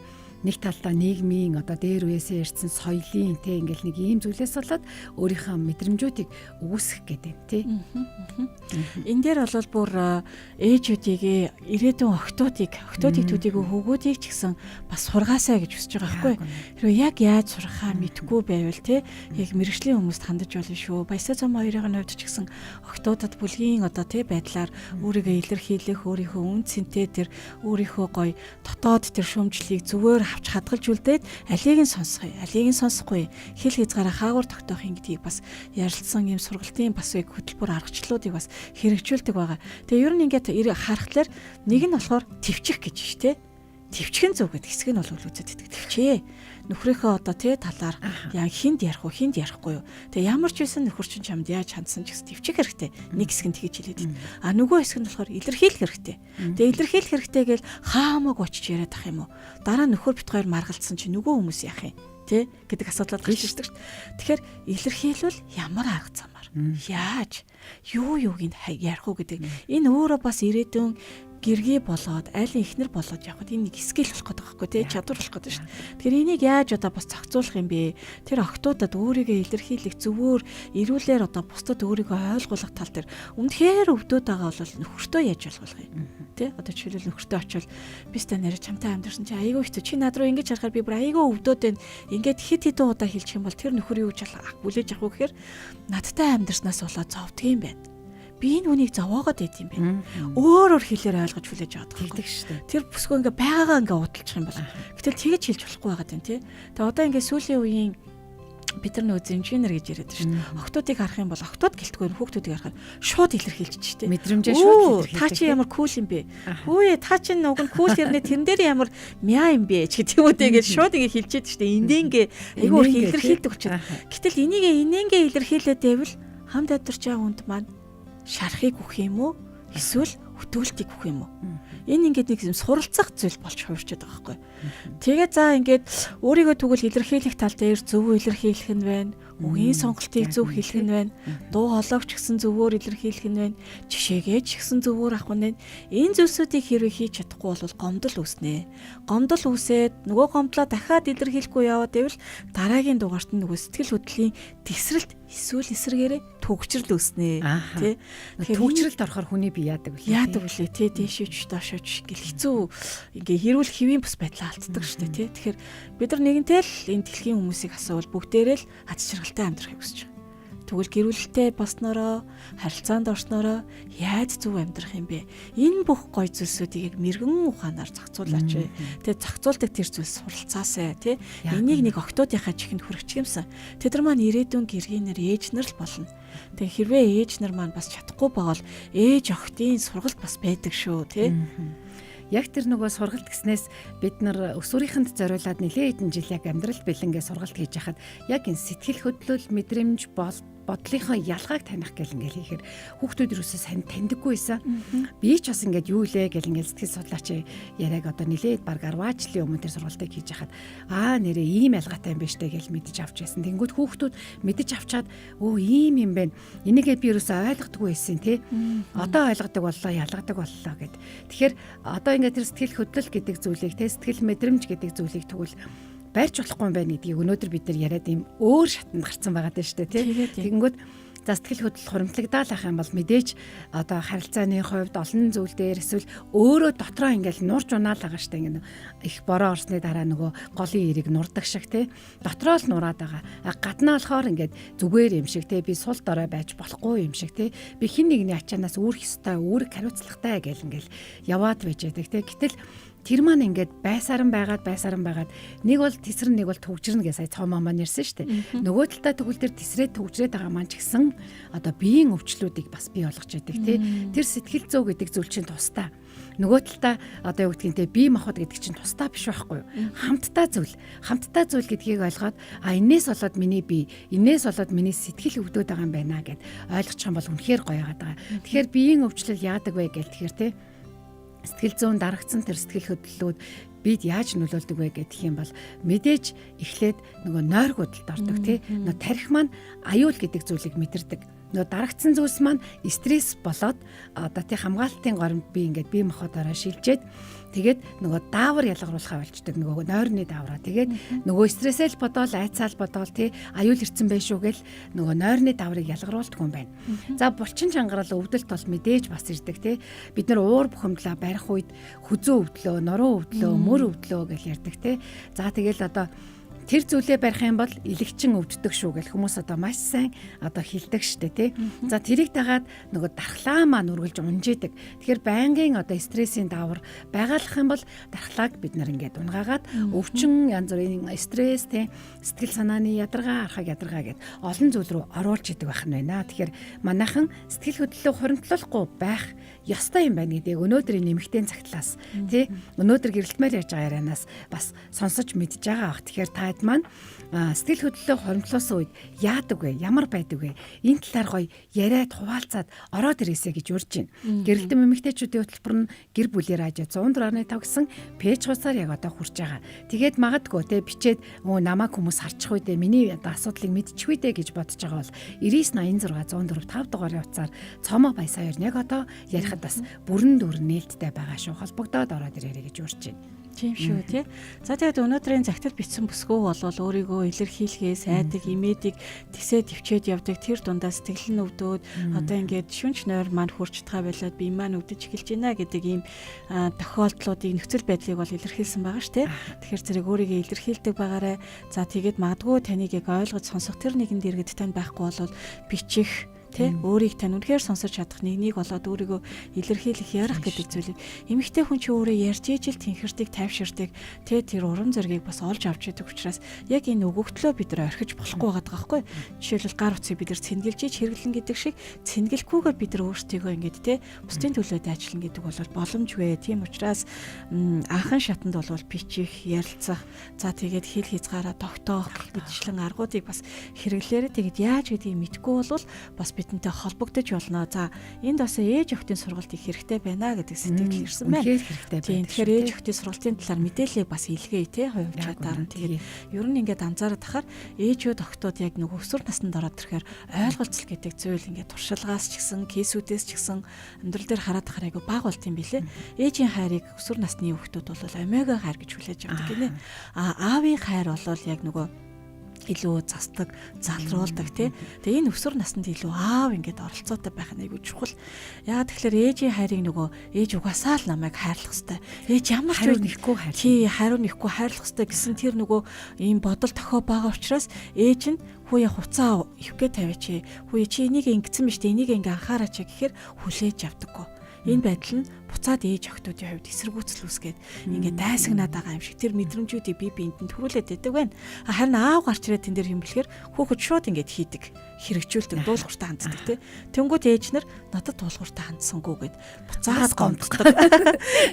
нэг талдаа нийгмийн одоо дээр үеэсээ ирсэн соёлын те ингээл нэг ийм зүйлээс болоод өөрийнхөө мэдрэмжүүдийг үүсгэх гэдэг тий. Энэ дээр бол бүр ээжүүдийг ирээдүйн охтуудыг төдийгүй хөвгүүдийг ч гэсэн бас сургаасай гэж хүсэж байгаа байхгүй. Хэрвээ яг яаж сурахаа мэдэхгүй байвал те яг мэрэгжлийн хүмүүст хандаж болно шүү. Баясаа зам хоёрын хувьд ч гэсэн охтуудад бүлгийн одоо те байдлаар өөрийгөө илэрхийлэх, өөрийнхөө үн цэнтэй тэр өөрийнхөө гоё дотоод тэр шүүмжлэлийг зүгээр авч хадгалж үлдээд алийг нь сонсох юм, алийг нь сонсохгүй, хэл хязгаараа хаагур тогтоох юм гэдгийг бас ярилцсан юм сургалтын бас яг хөтөлбөр аргачлалуудыг бас хэрэгжүүлдэг байгаа. Тэгээ ер нь ингээд харахад нэг нь болохоор төвчих гэж ш тэ. Төвчхэн зөв гэдэг хэсэг нь бол үзээд идэг төвчээ. Нөхрийнхөө одоо тий талаар яа хинд ярих уу, хинд ярихгүй юу. Тэгээ ямар ч байсан нөхөр чинь чамд яаж хандсан ч гэсэн төвчих хэрэгтэй. Нэг хэсэг нь тэгэж хэлээд идэв. А нөгөө хэсэг нь болохоор илэрхийлэх хэрэгтэй. Тэгээ илэрхийлэх хэрэгтэй гээл хаамаг очиж яриад ах юм уу. Дараа нөхөр бит хоёр маргалдсан чи нөгөө хүмүүс яах юм тэ гэдэг асуудлаад гарч ирдэг шүү дээ. Тэгэхээр илэрхийлвэл ямар арга замаар яаж юу юуг нь ярих уу гэдэг энэ өөрөө бас ирээдүйн Гэргий болоод айлын эхнэр болоод явхад энэ нэг скил болох гэдэг байхгүй тий, чадвар болох гэдэг шүү дээ. Тэгэхээр энийг яаж одоо бас зохицуулах юм бэ? Тэр охтуудад өөрийгөө илэрхийлэх зөвөөр, эрүүлэр одоо бусдад өөрийгөө ойлгуулах тал дээр үнэхээр өвдөд байгаа бол нөхөртөө яаж ойлгох юм? Тэ? Одоо жишээлбэл нөхөртөө очивол би ста нэрэ чамтай амьдарсан чи айгүй хэцүү. Чи над руу ингэж харахаар би бүр айгүй өвдөд байна. Ингээд хит хитэн удаа хэлчих юм бол тэр нөхөр юу гэж хүлээж авах вэ гэхээр надтай амьдарснаас болоод зовдөг юм байна. Би энэ хүнийг зовоогоод байт юм байна. Өөр өөр хэлээр ойлгож хүлээж авах гэдэг шүү дээ. Тэр бүсгүй ингээ байгаагаа ингээ удалчих юм бол. Гэтэл тэгэж хэлж болохгүй байгаа юм тий. Тэгээ одоо ингээ сүүлийн үеийн бид нар нөгөө инженер гэж яриад шүү дээ. Охтуудыг харах юм бол охтууд гэлтгүй хүүхдүүдийг харахаар шууд илэрхийлж шүү дээ. Мэдрэмжээ шууд илэрхийлдэг. Та чи ямар кул юм бэ? Хүүе та чи уг нь кул хэрнээ тэрэн дээр ямар мяа юм бэ ч гэдэг юм уу те ингээд шууд ингээ хэлчихэд шүү дээ. Эндэнгээ айгүй их илэрхийлдэг учраас. Гэтэл энийг энэнгээ илэрхийлээд байвал хамт амьдарч байгаа хүнд маань шарахыг өгөх юм уу? Эсвэл хөтөөлтийг өгөх юм уу? Энэ ингээд нэг юм суралцах зүйл болж хувирчаад байгаа байхгүй. Тэгээ за ингээд өөрийгөө тэгвэл илэрхийлэх тал дээр зөв илэрхийлэх нь байна. Үгийн сонголтыг зөв хийх нь байна. Дуу хоолойг ч гэсэн зөвөөр илэрхийлэх нь байна. Жишээгээ ч гэсэн зөвөөр авах нь байна. Энэ зүйлсүүдийг хэрвээ хийж чадахгүй бол гомдол үүснэ. Гомдол үүсээд нөгөө гомдлоо дахиад илэрхийлэхгүй яваад байвал дараагийн дугаарт нь нөгөө сэтгэл хөдлөлийн тесрэлт эсвэл эсрэгээрээ төгжрөл үүснэ. Тэ? Тэгэхээр төгжрөлд орохоор хүний бие яадаг үлээ. Яадаг үлээ тий, дээшээч доошооч ингээл хэцүү ингээ хэрүүл хэвийн бус байдлаа алддаг шүү дээ тий. Тэгэхээр бид нар нэгэнтэй л энэ дэлхийн хүмүүсийг асуувал бүгдээрээ л аз жаргалтай амьдрахыг хүсэж байгаа. Тэгвэл гэрүүлэлтэй болсноороо, харилцаанд орсноороо яаж зөв амьдрах юм бэ? Энэ бүх гой зүйлсүүдийг яг мэрэгэн ухаанаар зохицуулаач. Тэгээ зохицуулдаг тэр зүйлс суралцаасай тий. Энийг нэг октоодынхаа чихэнд хүрчих юмсан. Тэд нар маань ирээдүйн гэргийнэр ээж нар л болно. Тэгээ хэрвээ ээж нар маань бас чадахгүй байгаа бол ээж охтын сургалт бас байдаг шүү тий. Яг тэр нөгөө сургалт гэснээс бид нар өсвөрийнхэнд зориулаад нэлээд хэдэн жил яг амьдрал бэлэнгээ сургалт хийж хахад яг энэ сэтгэл хөдлөл, мэдрэмж бол бодлынхоо ялгааг таних гэл ингээл хийхээр хүүхдүүд юусоо сайн таньдаггүй байсан. Би ч бас ингээд юу лээ гэл ингээл сэтгэл судлаач яриаг одоо нэлээд баг 10 жилийн өмнө тэр сургалтыг хийж хахад аа нэрээ ийм ялгаатай юм байна штэ гэл мэдэж авч байсан. Тэнгүүд хүүхдүүд мэдэж авчаад өө ийм юм байна. Энийгээ би юусоо ойлгодгүй байсан тий. Одоо ойлгодог боллоо, ялгадаг боллоо гэд. Тэгэхээр одоо ингээд тэр сэтгэл хөдлөл гэдэг зүйлийг тий сэтгэл мэдрэмж гэдэг зүйлийг тэгвэл барьж болохгүй юм байна гэдгийг өнөөдөр бид нар яриад ийм өөр шатанд гарцсан байгаа даа шүү дээ тий. Тэгэнгүүт за сэтгэл хөдлөл хуримтлагдаал ах юм бол мэдээж одоо харилцааны хувьд олон зүйл дээр эсвэл өөрөө дотроо ингээл нурж унаал байгаа шүү дээ. Ингээ их бороо орсны дараа нөгөө голын эрийг нурдаг шиг тий. Дотроо л нураад байгаа. Гаднаа болохоор ингээд зүгээр юм шиг тий. Би сул дорой байж болохгүй юм шиг тий. Би хин нэгний ачаанаас үүрэх ёстой, үүрэг хариуцлагатай гэл ингээл яваад байж байдаг тий. Гэтэл тэр маань ингээд байсаар нь байгаад нэг бол тесрэн нэг бол түгжрэнэ гэж сая цоо маань ярьсан шүү дээ. Нөгөө талдаа тэгвэл тэр тесрээд түгжрээд байгаа маань ч гэсэн одоо биеийн өвчлүүдийг бас бий болгож яадаг тий. Тэр сэтгэл зүй гэдэг зүйл чинь тусдаа. Нөгөө талдаа одоо юу гэдгийг те бие махбод гэдэг чинь тусдаа биш байхгүй юу? Хамтдаа зүйл. Хамтдаа зүйл гэдгийг ойлгоод а энээс болоод миний бие, энээс болоод миний сэтгэл өвдөд байгаа юм байна гэд ойлгочих юм бол үнэхээр гоё яагаад байгаа. Тэгэхээр биеийн өвчлөл яадаг вэ гэл тэгэхээр те сэтгэл зүйн дарагдсан тэр сэтгэл хөдлөлүүд бид яаж нөлөөлдөг вэ гэх юм бол мэдээж эхлээд нөгөө нойргуудалд ордог тий. Нөгөө тарих маань аюул гэдэг зүйлийг мэдэрдэг. Нөгөө дарагдсан зүйлс маань стресс болоод одоо тий хамгаалтын горимд би ингээд бие махбодороо шилжээд тэгээд нөгөө даавар ялгаруулахаа болчдөг нөгөө нойрны даавраа. Тэгээд нөгөө стрессэл бодоол айцаал бодоол тий аюул ирсэн байх шүү гэл нөгөө нойрны дааврыг ялгаруулдаг юм байна. За булчин чангарал өвдөлт бол мэдээж бас ирдэг тий. Бид нар уур бухимдлаа барих үед хүзүү өвдлөө, нуруу өвдлөө, мөр өвдлөө гэж ярьдаг тий. За тэгэл одоо тэр зүйлээ барих юм бол илэгчин өвддөг шүү гэл хүмүүс одоо маш сайн одоо хилдэг штэ тий. За тэрийг дагаад нөгөө дархлаа маань үргэлж унжийдэг. Тэгэхээр байнгын одоо стрессийн даавар байгаалах юм бол дархлааг бид нар ингээд унгаагаад өвчин янз бүрийн стресс тий сэтгэл санааны ядаргаа, архаг ядаргаа гэд олон зүйл рүү оруулж идэг байх нь байна. Тэгэхээр манайхан сэтгэл хөдлөлөө хуримтлуулахгүй байх ёстой юм байна гэдгийг өнөөдрийн нэмэгдэн цагтлаас тий өнөөдөр гэрэлтмээр ярьж байгаа ярианаас бас сонсож мэдж байгаа бах. Тэгэхээр та иргэд маань сэтгэл хөдлөлөө хоримтлуулсан үед яадаг вэ? Ямар байдаг вэ? Энэ талаар гоё яриад хуваалцаад ороод ирээсэ гэж урьж байна. Гэрэлтэн эмэгтэйчүүдийн хөтөлбөр нь гэр бүлийн радио 104.5 гэсэн пэйж хуудасаар яг одоо хүрч байгаа. Тэгээд магадгүй те бичээд намайг хүмүүс харчих үү дээ, миний одоо асуудлыг мэдчихвээ дээ гэж бодож байгаа бол 99 86 104 5 дугаарын утсаар Цомоо Баясаа хоёр яг одоо ярихад бас бүрэн дүрэн нээлттэй байгаа шүү. Холбогдоод ороод ирээрэй гэж урьж байна. Тийм шүү тий. За тэгээд өнөөдрийн загтал бичсэн бүсгүй болвол өөрийгөө илэрхийлэхээ сайдаг, имээдэг, тэсээ төвчээд явдаг тэр дундаа сэтгэл нь өвдөөд одоо ингээд шүнж нойр маань хурж тгаа байлаад бие маань өвдөж эхэлж байна гэдэг ийм тохиолдлуудыг нөхцөл байдлыг бол илэрхийлсэн байгаа ш тий. Тэгэхээр зэрэг өөрийгөө илэрхийлдэг байгаарай. За тэгээд магадгүй таныг яг ойлгож сонсох тэр нэгэн дэргэд тань байхгүй бол бичих Тэ өөрийг тань үнэхээр сонсож чадах нэгнийг болоод өөрийгөө илэрхийлэх ярих гэдэг зүйлийг эмэгтэй хүн чи өөрөө ярьж ижил тэнхэрдэг тайвширдаг тэ тэр урам зоригийг бас олж авч идэг учраас яг энэ өгөгдлөө бид нар орхиж болохгүй байгаа байхгүй. Жишээлбэл гар утсыг бид нар цэнгэлж ич хэрэглэн гэдэг шиг цэнгэлэхгүйгээр бид нар өөрсдийгөө ингээд тэ бусдын төлөө дайчлан гэдэг бол боломжгүй. Тийм учраас анхан шатанд бол бичих, ярилцах, за тэгээд хэл хязгаараа тогтоох гэх мэтчлэн аргуудыг бас хэрэглээрээ тэгээд яаж гэдгийг мэдэхгүй бол бас бидэнтэй холбогдож болно. За энд бас ээж охидын сургалт их хэрэгтэй байна гэдэг сэтгэл ирсэн байна. Үнэхээр хэрэгтэй Тийм байдаг. тэгэхээр ээж охидын сургалтын талаар мэдээллийг бас илгээе те хувь чатаар нь. Тэгээд ер нь ингээд анзаараад тахаар ээжүүд охидууд яг нөгөө өсвөр наснд ороод ирэхээр ойлголцол гэдэг зүйл ингээд туршилгаас ч гэсэн кейсүүдээс ч гэсэн амьдрал дээр хараад тахаар айгу баг болт юм билэ. Ээжийн хайрыг өсвөр насны хүүхдүүд бол омега хайр гэж хүлээж авдаг гинэ. А аавын хайр бол яг нөгөө илүү застдаг, залруулдаг тий. Тэгээ энэ өсвөр наснд илүү аав ингээд оролцоотой байх нь айгүй чухал. Яагаад тэгэхээр ээжийн хайрыг нөгөө ээж угаасаа л намайг хайрлах хэвээр. Ээж ямар ч Хариу үед нэхгүй хайр. Тий, хариу нэхгүй хайрлах хэвээр гэсэн тэр нөгөө ийм бодол тохио байгаа учраас ээж нь хүүе хуцаа ивхгээ тавиач. Хүүе чи энийг ингэсэн биз дээ, энийг ингээ анхаараач гэхээр хүлээж авдаггүй. Энэ байдал нь буцаад ээж охтуудын хувьд эсэргүүцэл үүсгээд ингээд дайсагнаад байгаа юм шиг тэр мэдрэмжүүдийг бие биэнд нь төрүүлээд байдаг байна. Харин аав гарч ирээд тэн дээр юм бэлэхээр хүүхэд шууд ингээд хийдэг, хэрэгжүүлдэг, дуулууртай ханддаг тий. Тэнгүүд ээж нар надад дуулууртай хандсангүй гэд буцаад гомддог.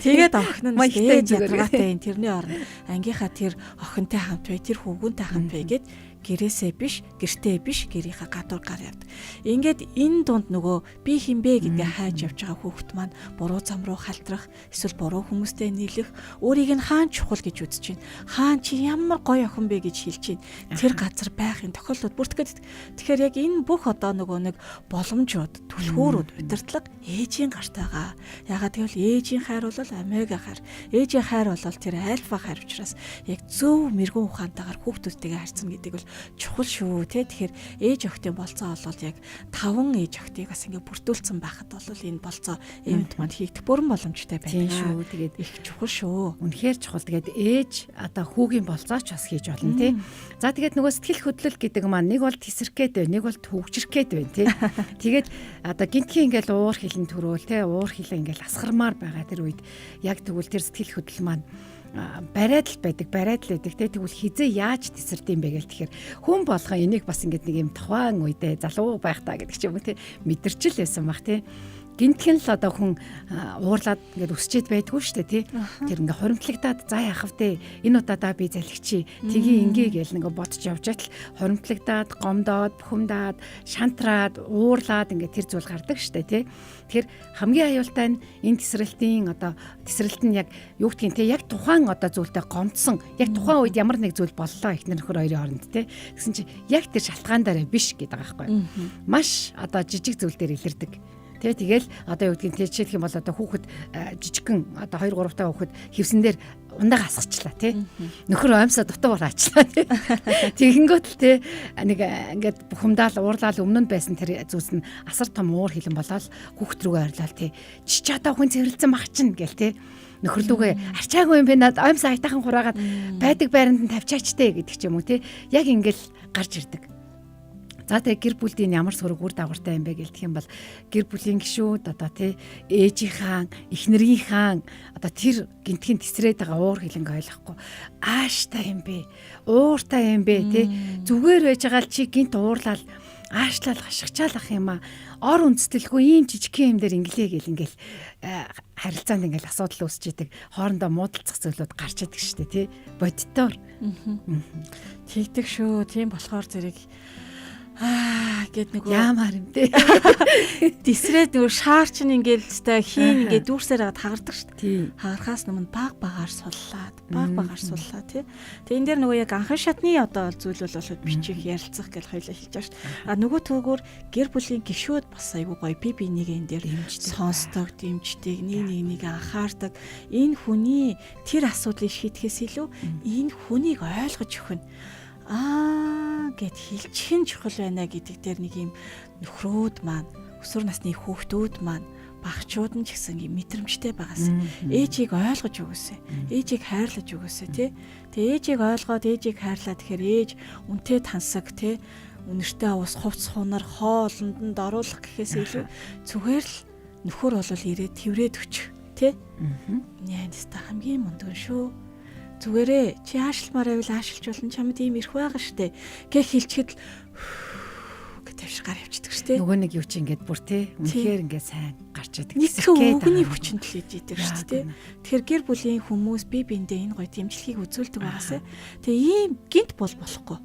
Тэгээд охин нь ээж ядаргаатай энэ тэрний оронд ангийнхаа тэр охинтой хамт бай, тэр хүүгүнтэй хамт бай гэд гэрээсээ биш, гэртээ биш, гэрийнхаа гадуур гар явдаг. Ингээд энэ дунд нөгөө би хинбэ гэдгээ хайж явж байгаа хүүхэд маань буруу зам руу халтрах, эсвэл буруу хүмүүстэй нийлэх, өөрийг нь хаан чухал гэж үзэж байна. Хаан чи ямар гоё охин бэ гэж хэлж байна. Тэр газар байхын тохиолдол бүртгэхэд. Тэгэхээр яг энэ бүх одоо нөгөө нэг боломжууд, түлхүүрүүд, удирдлага ээжийн гарт байгаа. Ягаад гэвэл ээжийн хайр бол омега хайр. Ээжийн хайр бол тэр альфа хайр учраас яг зөв мэрэгүн ухаантайгаар хүүхдүүдтэйгээ харьцна гэдэг бол чухал шүү те. Тэгэхээр ээж охидын болцоо бол яг 5 ээж охидыг бас ингээ бүрдүүлсэн байхад бол энэ болцоо ивент маань хийгдэх бүрэн боломжтой байдаг. Тийм шүү. Тэгээд их чухал шүү. Үнэхээр чухал. Тэгээд ээж одоо хүүгийн болцооч бас хийж болно тий. За тэгээд нөгөө сэтгэл хөдлөл гэдэг маань нэг бол тесрэх гээд байна, нэг бол төгжрэх гээд байна тий. Тэгээд одоо гинтхийн ингээл уур хилэн төрөөл тий, уур хилэн ингээл асгармаар байгаа тэр үед яг тэгвэл тэр сэтгэл хөдлөл маань бариад л байдаг, бариад л байдаг те. Тэгвэл хизээ яаж тесэрд юм бэ гэл тэгэхээр хүн болгон энийг бас ингээд нэг юм тухайн үедээ залуу байх та гэдэг ч юм уу те мэдэрчил байсан бах те. Гинтхэн л одоо хүн уурлаад ингээд өсчээд байдгүй шүү дээ тий. Тэр ингээд хоримтлагдаад за яах вэ? Энэ удаадаа би залхичи. Тгий ингээ гээл ингээд бодож явж атал хоримтлагдаад, гомдоод, бухимдаад, шантраад, уурлаад ингээд тэр зүйл гардаг шүү дээ тий. Тэгэхээр хамгийн аюултай нь энэ тесрэлтийн одоо тесрэлт нь яг юу гэдгийг тий яг тухайн одоо зүйлтэй гомдсон. Яг тухайн үед ямар нэг зүйл боллоо эхнэр нөхөр хоёрын хооронд тий. Тэгсэн чи яг тэр шалтгаан дээр биш гэдэг байгаа байхгүй. Маш одоо жижиг зүйл дээр илэрдэг. Тэ тэгэл одоо юу гэдгийг жишээлх юм бол одоо хүүхэд жижигхэн одоо 2 3 та хүүхэд хевсэн дээр ундаага асгачлаа тий. Нөхөр оймсоо дутуу бараачлаа тий. Тэгэнгүүт л тий нэг ингээд бухимдаал уурлаал өмнө нь байсан тэр зүйлс нь асар том уур хилэн болоод хүүхэд рүүгээ ойрлол тий. Чи ч одоо хүн цэвэрлсэн мах чинь гэл тий. Нөхөрлүүгээ арчаагүй юм бэ над оймсоо аятайхан хураагаад байдаг байранд нь тавьчаач тэ гэдэг ч юм уу тий. Яг ингээл гарч ирдэг. За тэгээ гэр бүлийн ямар сөрөг үр дагавартай юм бэ гэлтэх юм бол гэр бүлийн гишүүд одоо тий ээжийнхаа эхнэрийнхаа одоо тэр гинтгийн тесрээд байгаа уур хилэнг ойлгохгүй ааштай юм бэ, ууртай юм бэ тий зүгээр байж байгаа л чи гинт уурлал Аашлал хашгичаал ах юм а. Ор үндэслэлгүй ийм жижигхэн юм дээр инглээ гэл ингээл харилцаанд ингээл асуудал үүсч идэг. Хоорондоо муудалцах зүйлүүд гарч идэг шүү дээ, тий. Боддоор. Тэгдэг шүү. Тийм болохоор зэрэг гэд нөгөө яамаар юм те. Дисрээд нөгөө шаар чинь ингээл өстой хийн ингээд дүүрсээр хагаад хагардаг шүү дээ. Хагархаас өмнө баг багаар суллаад, баг багаар суллаа тий. Тэгээ энэ дээр нөгөө яг анхан шатны одоо зүйл бол бичих, ярилцах гэж хоёлаа хэлж байгаа шүү дээ. А нөгөө төгөөр гэр бүлийн гишүүд бас айгүй гоё би бинийг энэ дээр сонсдог, дэмждэг, нэг нэг нэг анхаардаг. Энэ хүний тэр асуудлыг шийдэхээс илүү энэ хүнийг ойлгож өгөх нь гэд хэлчих нь чухал байна гэдэг дээр нэг юм нөхрүүд маань, өсвөр насны хүүхдүүд маань, багчууд нь ч гэсэн юм мэдрэмжтэй байгаас. Ээжийг ойлгож өгөөсэй. Ээжийг хайрлаж өгөөсэй, тий. Тэгээ ээжийг ойлгоод ээжийг хайрлаа тэгэхээр ээж үнтэй тансаг, тий. Үнэртэй ус хувц хунар хоолнд нь оруулах гэхээс илүү зүгээр л нөхөр бол ирээд тэрврээд өчих, тий. Нянста хамгийн мундаг шүү. Зүгээрээ чи аашлмаар байвал аашилж болно, чамд ийм эрх байгаа штэ гэх хэлчихэд л гэж тавьш гар явчихдаг штэ. Нөгөө нэг юу чи ингээд бүр те үнэхээр ингээд сайн гарч идэг. Нэг үгний хүчинд л иж идэг штэ те. Тэгэхээр гэр бүлийн хүмүүс бие биендээ энэ гоё дэмжлэгийг үзүүлдэг байгаасай. Тэгээ ийм гинт бол болохгүй.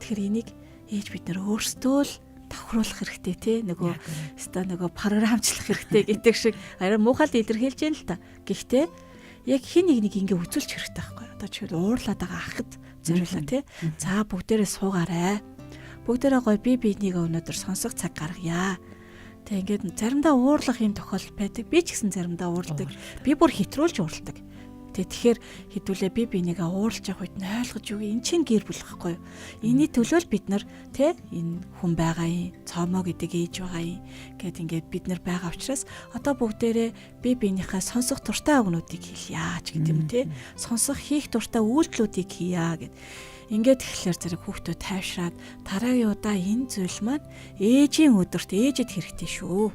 Тэгэхээр энийг ээж бид нар өөрсдөө л тохируулах хэрэгтэй те. Нөгөө өстой нөгөө програмчлах хэрэгтэй гэдэг шиг арай муухай л илэрхийлж яана л та. Гэхдээ яг хин нэг нэг ингээ үзүүлчих хэрэгтэй байхгүй. Одоо жишээл уурлаад байгаа ахад зориулаа тий. За бүгдээрээ суугаарай. Бүгдээрээ гоё би биенийг өнөөдөр сонсох цаг гаргая. Тэг ингээд заримдаа уурлах юм тохиолдол байдаг. Би ч гэсэн заримдаа уурладаг. Би бүр хэтрүүлж уурладаг. Тэг тэгэхээр хэдүүлээ би бинийгээ уурлж явах үед нь ойлгож өгье. Эн чинь гэр бүл байхгүй юу? Энийний төлөө л бид нар тэ энэ хүн байгаа юм, цоомоо гэдэг ээж байгаа юм гэд ингээд бид нар байгаа учраас одоо бүгдээрээ би биенийхээ сонсох дуртай үгнүүдийг хэлье ч гэдэг юм тэ. Сонсох хийх дуртай үйлдэлүүдийг хийя гэд. Ингээд тэгэхээр зэрэг хүүхдүүд тайвшраад дараагийн удаа энэ зүйл маань ээжийн өдөрт ээжэд хэрэгтэй шүү.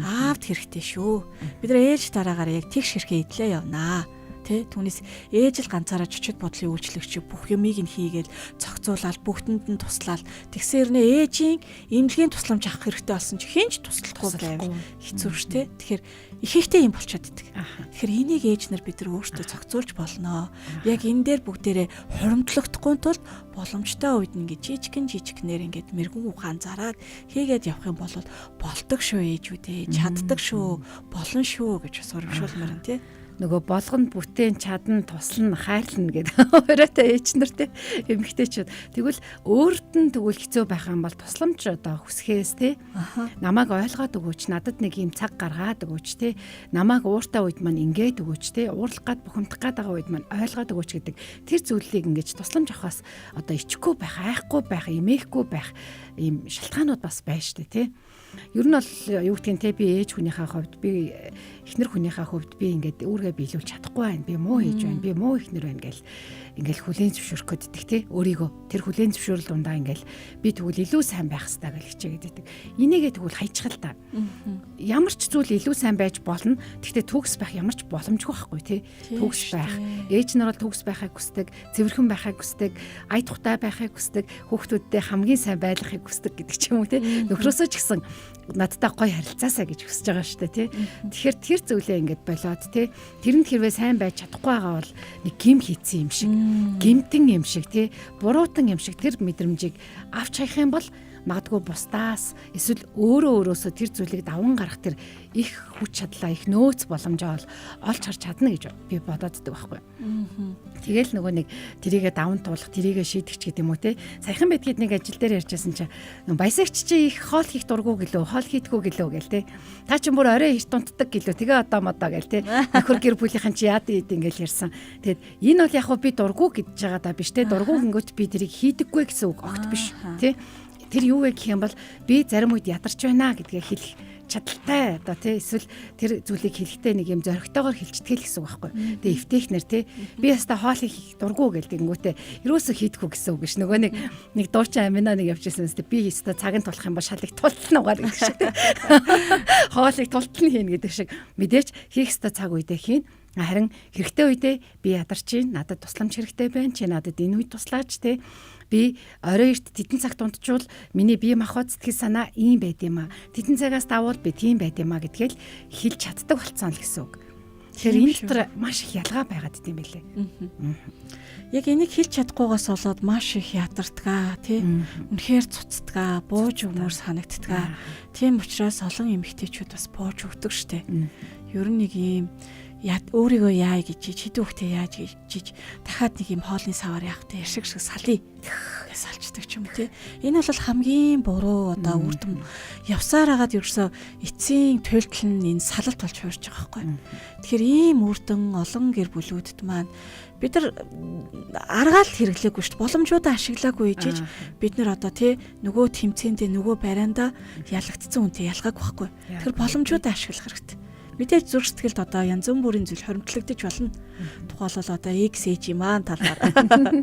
Аавд хэрэгтэй шүү. Бид нар ээж дараагаар яг тэгш хэрхээ идлээ явнаа. Тэ түүнээс ээж л ганцаараа чочод бодлын үйлчлэгч бүх юмыг нь хийгээл зохицуулаад бүгдэнд нь туслаад тэгсээр нэ ээжийн эмнэлгийн тусламж авах хэрэгтэй болсон чи хэн ч туслахгүй байвал хэцүү ш тэ. Тэгэхээр ихэнхдээ юм болчиход идэг. Тэгэхээр энийг ээж нар бид нар өөрсдөө зохицуулж болно. Яг энэ дээр бүгдээрээ хуримтлагдахгүй тулд боломжтой үед ингээд жижигэн жижигнэр ингээд мэрэгэн ухаан зараад хийгээд явах юм бол болдог шүү ээжүүдээ, чаддаг шүү, болно шүү гэж бас урамшуулмаар юм тий. Нөгөө болгонд бүтээн чадна, туслана, хайрлана гэдэг хориотой ээж нар те эмэгтэйчүүд. Тэгвэл өөрт нь тэгвэл хэцүү байх юм бол тусламж одоо хүсхээс те намайг ойлгоод өгөөч, надад нэг юм цаг гаргаад өгөөч те, намайг ууртай үед маань ингээд өгөөч те, уурлах гад бухимдах гад байгаа үед маань ойлгоод өгөөч гэдэг тэр зүйлийг ингэж тусламж авахаас одоо ичихгүй байх, айхгүй байх, эмээхгүй байх ийм шалтгаанууд бас байна штэ те. Ер нь бол юу гэдгийг те би ээж хүнийхээ хувьд, би эхнэр хүнийхээ хувьд би ингээд үүргээ биелүүлж чадахгүй байна. Би муу ээж байна. Би муу эхнэр байна гэл ингээл хүлээн зөвшөөрөх гэдэг те өөрийгөө тэр хүлээн зөвшөөрөл дундаа ингээл би тэгвэл илүү сайн байх хэрэгтэй гэж хичээгээд байдаг. Энийгээ тэгвэл хайчих л та. Ямар ч зүйл илүү сайн байж болно. Гэхдээ төгс байх ямар ч боломжгүй байхгүй те. Төгс байх. Ээж нар бол төгс байхыг хүсдэг, цэвэрхэн байхыг хүсдэг, ая тухтай байхыг хүсдэг, хүүхдүүдтэй хамгийн сайн байлгахыг хүсдэг гэдэг ч юм уу те. Нөхрөөсөө ч гэсэн надтай гоё харилцаасаа гэж хүсэж байгаа шүү дээ тий. Тэгэхээр тэр зүйлээ ингээд болоод тий. Тэрэнд хэрвээ сайн байж чадахгүй байгаа бол нэг гим хийцэн юм шиг, гимтэн юм шиг тий. Буруутан юм шиг тэр мэдрэмжийг авч хаях юм бол магадгүй бусдаас эсвэл өөрөө өөрөөсөө тэр зүйлийг даван гарах тэр их хүч чадлаа, их нөөц боломжоо олж харж чадна гэж би бодоод идэг байхгүй. Тэгэл нөгөө нэг тэрийгэ даван туулах, тэрийгэ шийдэх ч гэдэг юм уу те. Саяхан байдгийг нэг ажил дээр ярьжсэн чинь баясагч чи их хоол хийх дургу гэлөө, хоол хийдгүү гэлөө гэл те. Та чинь бүр орой эрт унтдаг гэлөө. Тэгээ одоо модоо гэл те. Нөхөр гэр бүлийнхэн чи яад ийд ингээл ярьсан. Тэгэд энэ бол яг хөө би дургу гэж байгаа даа биш те. Дургу гингөт би тэрийг хийдэггүй гэсэн үг огт биш те. Тэр юу вэ гэх юм бол би зарим үед ядарч байна гэдгээ хэлэх чадaltaй одоо тий эсвэл тэр зүйлийг хэлэхдээ нэг юм зоригтойгоор хэлчихдэг л гэсэн үг байхгүй. Тэгээ эвтэйхнэр тий би яста хоол хийх дургу гэл тэгэнгүүтээ ерөөсөө хийдэггүй гэсэн үг биш. Нөгөө нэг дуучин амина нэг явж ирсэн зү би яста цаг нь тулах юм бол шалыг тултал угаал гэдэг шиг тий. Хоолыг тултал нь хийнэ гэдэг шиг мэдээч хийх ёстой цаг үедээ хийн. Харин хэрэгтэй үедээ би ядарч чинь, надад тусламж хэрэгтэй байна, чи надад энэ үед туслаач те. Би орой эрт тэдэн цагт унтчвал миний бие махбод, сэтгэл санаа ийм байд юм а. Тэдэн цагаас давуул би тийм байд юм а гэдгээл хэлж чаддаг болцсон л гэсэн үг. Тэгэхээр энэ дотор маш их ялгаа байгаад идэм байлээ. Яг энийг хэлж чадахгүйгаас болоод маш их ядардгаа тий. Үнэхээр цуцдгаа, бууж өгмөр санагддгаа. Тийм учраас олон эмэгтэйчүүд бас бууж өгдөг штэ. Ер нь нэг ийм өөрийгөө яа гэж хэдэн хүүхдээ яаж гэж дахиад нэг юм хоолны савар яах вэ, шиг шиг салъя гэж салчдаг ч юм те. Энэ бол хамгийн буруу одоо үр дүн явсаар хагаад ерөөсөө эцсийн туйлдал нь энэ салалт болж хуурч байгаа байхгүй. Тэгэхээр ийм үр дүн олон гэр бүлүүдэд маань бид нар аргаал хэрэглээгүй шүү дээ. Боломжуудаа ашиглаагүй ижиж бид нар одоо тий нөгөө тэмцээндээ, нөгөө барианда ялагдсан үнтэй ялгааг байхгүй. Тэгэхээр боломжуудаа ашиглах хэрэгтэй. Мэдээж зүрх сэтгэлд одоо янз бүрийн зүйл хоримтлагдаж болно. Тухайлбал одоо X ээж маань талаар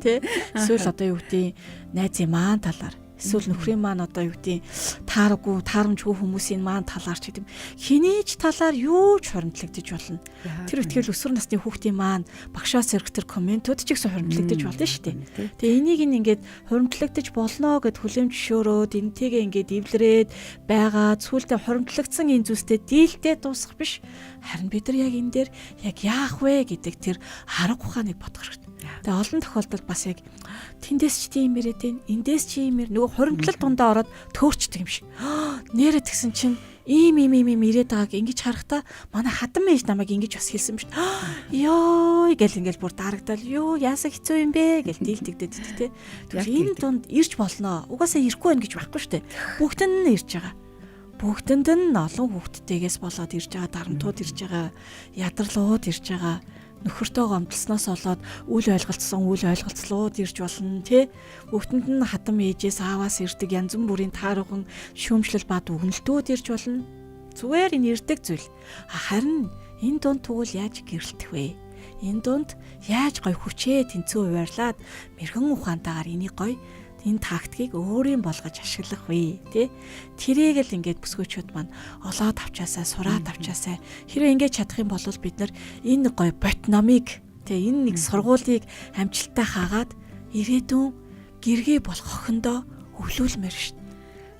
тий. Эсвэл одоо юу гэдгийг найзын маань талаар, эсвэл нөхрийн маань одоо юу гэдгийг тааргүй, таарамжгүй хүмүүсийн маань талаар ч гэдэг юм. Хэний ч талаар юу ч хоримтлагдаж болно. Тэр үтгэл өсвөр насны хүүхдийн маань багшаас ирэх тэр комментууд ч гэсэн хоримтлагдаж болно шүү дээ. Тэгээ энийг ингээд хоримтлагдаж болно гэд хүлээн зөвшөөрөөд энтэйгээ ингээд эвлэрээд байгаа зүйлдээ хоримтлагдсан энэ зүйлстэй дийлдээ дуусах биш. Харин бид нар яг энэ дээр яг яах вэ гэдэг тэр арга ухааныг бодох хэрэгтэй. Тэгээ олон тохиолдолд бас яг тэндээс ч тийм яриад байна, эндээс ч ийм яр, нөгөө хуримтлал дундаа ороод төөрчдөг юм шиг. Нэрэ тэгсэн чинь ийм ийм ийм ийм ирээд байгааг ингэж харахтаа манай хадам ээж намайг ингэж бас хэлсэн биш. Йоо гэл ингээл бүр дарагдал, ёо яасаа хэцүү юм бэ гэл дийлдэгдээд идэх те. Тэгэхээр энэ дунд ирж болно. Угаасаа ирэхгүй байх гэж байхгүй шүү дээ. Бүгд нь ирж байгаа. Бүгдэнд нь олон хүүхдтэйгээс болоод ирж байгаа дарамтууд ирж байгаа, ядарлууд ирж байгаа, нөхөртөө гомдлсноос болоод үл ойлголцсон үл ойлголцлууд ирж болно тий. Бүгдэнд нь хатам ээжээс, ааваас ирдэг янз бүрийн тааруухан шүүмжлэл бад өгнөлтүүд ирж болно. Зүгээр энэ ирдэг зүйл. Харин энэ дунд тэгвэл яаж гэрэлтэх вэ? Энэ дунд яаж гой хүчээ тэнцүү хуваарлаад мэрэгэн ухаантайгаар энийг гой энэ тактикийг өөрийн болгож ашиглах вэ тий? Тэрийг л ингээд бүсгүйчүүд маань олоод авчаасаа, сураад авчаасаа. Хэрвээ ингээд чадах юм бол бид нар энэ гой бот номыг тий, энэ нэг сургуулийг амжилттай хаагаад ирээдүйн гэргээ болох охиндоо өвлүүлмээр шүү дээ.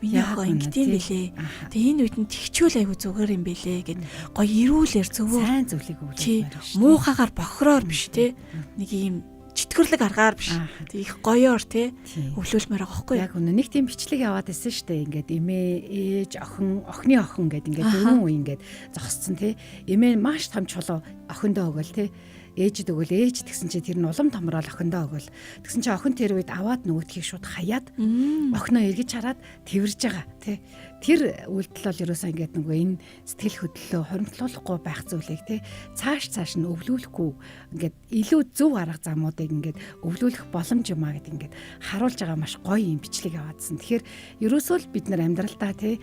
Миний охин ингэдэм бэлээ. Тэгээ энэ үед нь тэгчүүл айгу зүгээр юм бэлээ гэд гоё эрүүлэр зөвөр сайн зүйлийг өвлүүлмээр шүү. Муухагаар бохроор биш тий. Нэг ийм чөтгөрлөг аргаар биш. Тэг их гоёор тий өвлүүлмээр байгаа байхгүй. Яг үнэ нэг тийм бичлэг яваад исэн штэ. Ингээд эмээ, ээж, охин, охины охин гэд ингээд дөрвөн үе ингээд зогсцсон тий. Эмээ маш том чулуу охиндоо өгөөл тий. Ээжид өгөөл, ээж тэгсэн чи тэр нь улам томрол охиндоо өгөөл. Тэгсэн чи охин тэр үед аваад нөгөөдхийг шууд хаяад охиноо эргэж хараад тэрвэрж байгаа тий. Тэр үйлдэл бол ерөөсөө ингээд нөгөө энэ сэтгэл хөдлөлөө хоримтлуулахгүй байх зүйлийг тий цааш нь өвлүүлэхгүй ингээд илүү зөв арга замуудыг ингээд өвлүүлэх боломж юм а гэд ингээд харуулж байгаа маш гоё юм бичлэг яваадсан. Тэгэхээр ерөөсөө л бид нар амьдралдаа тий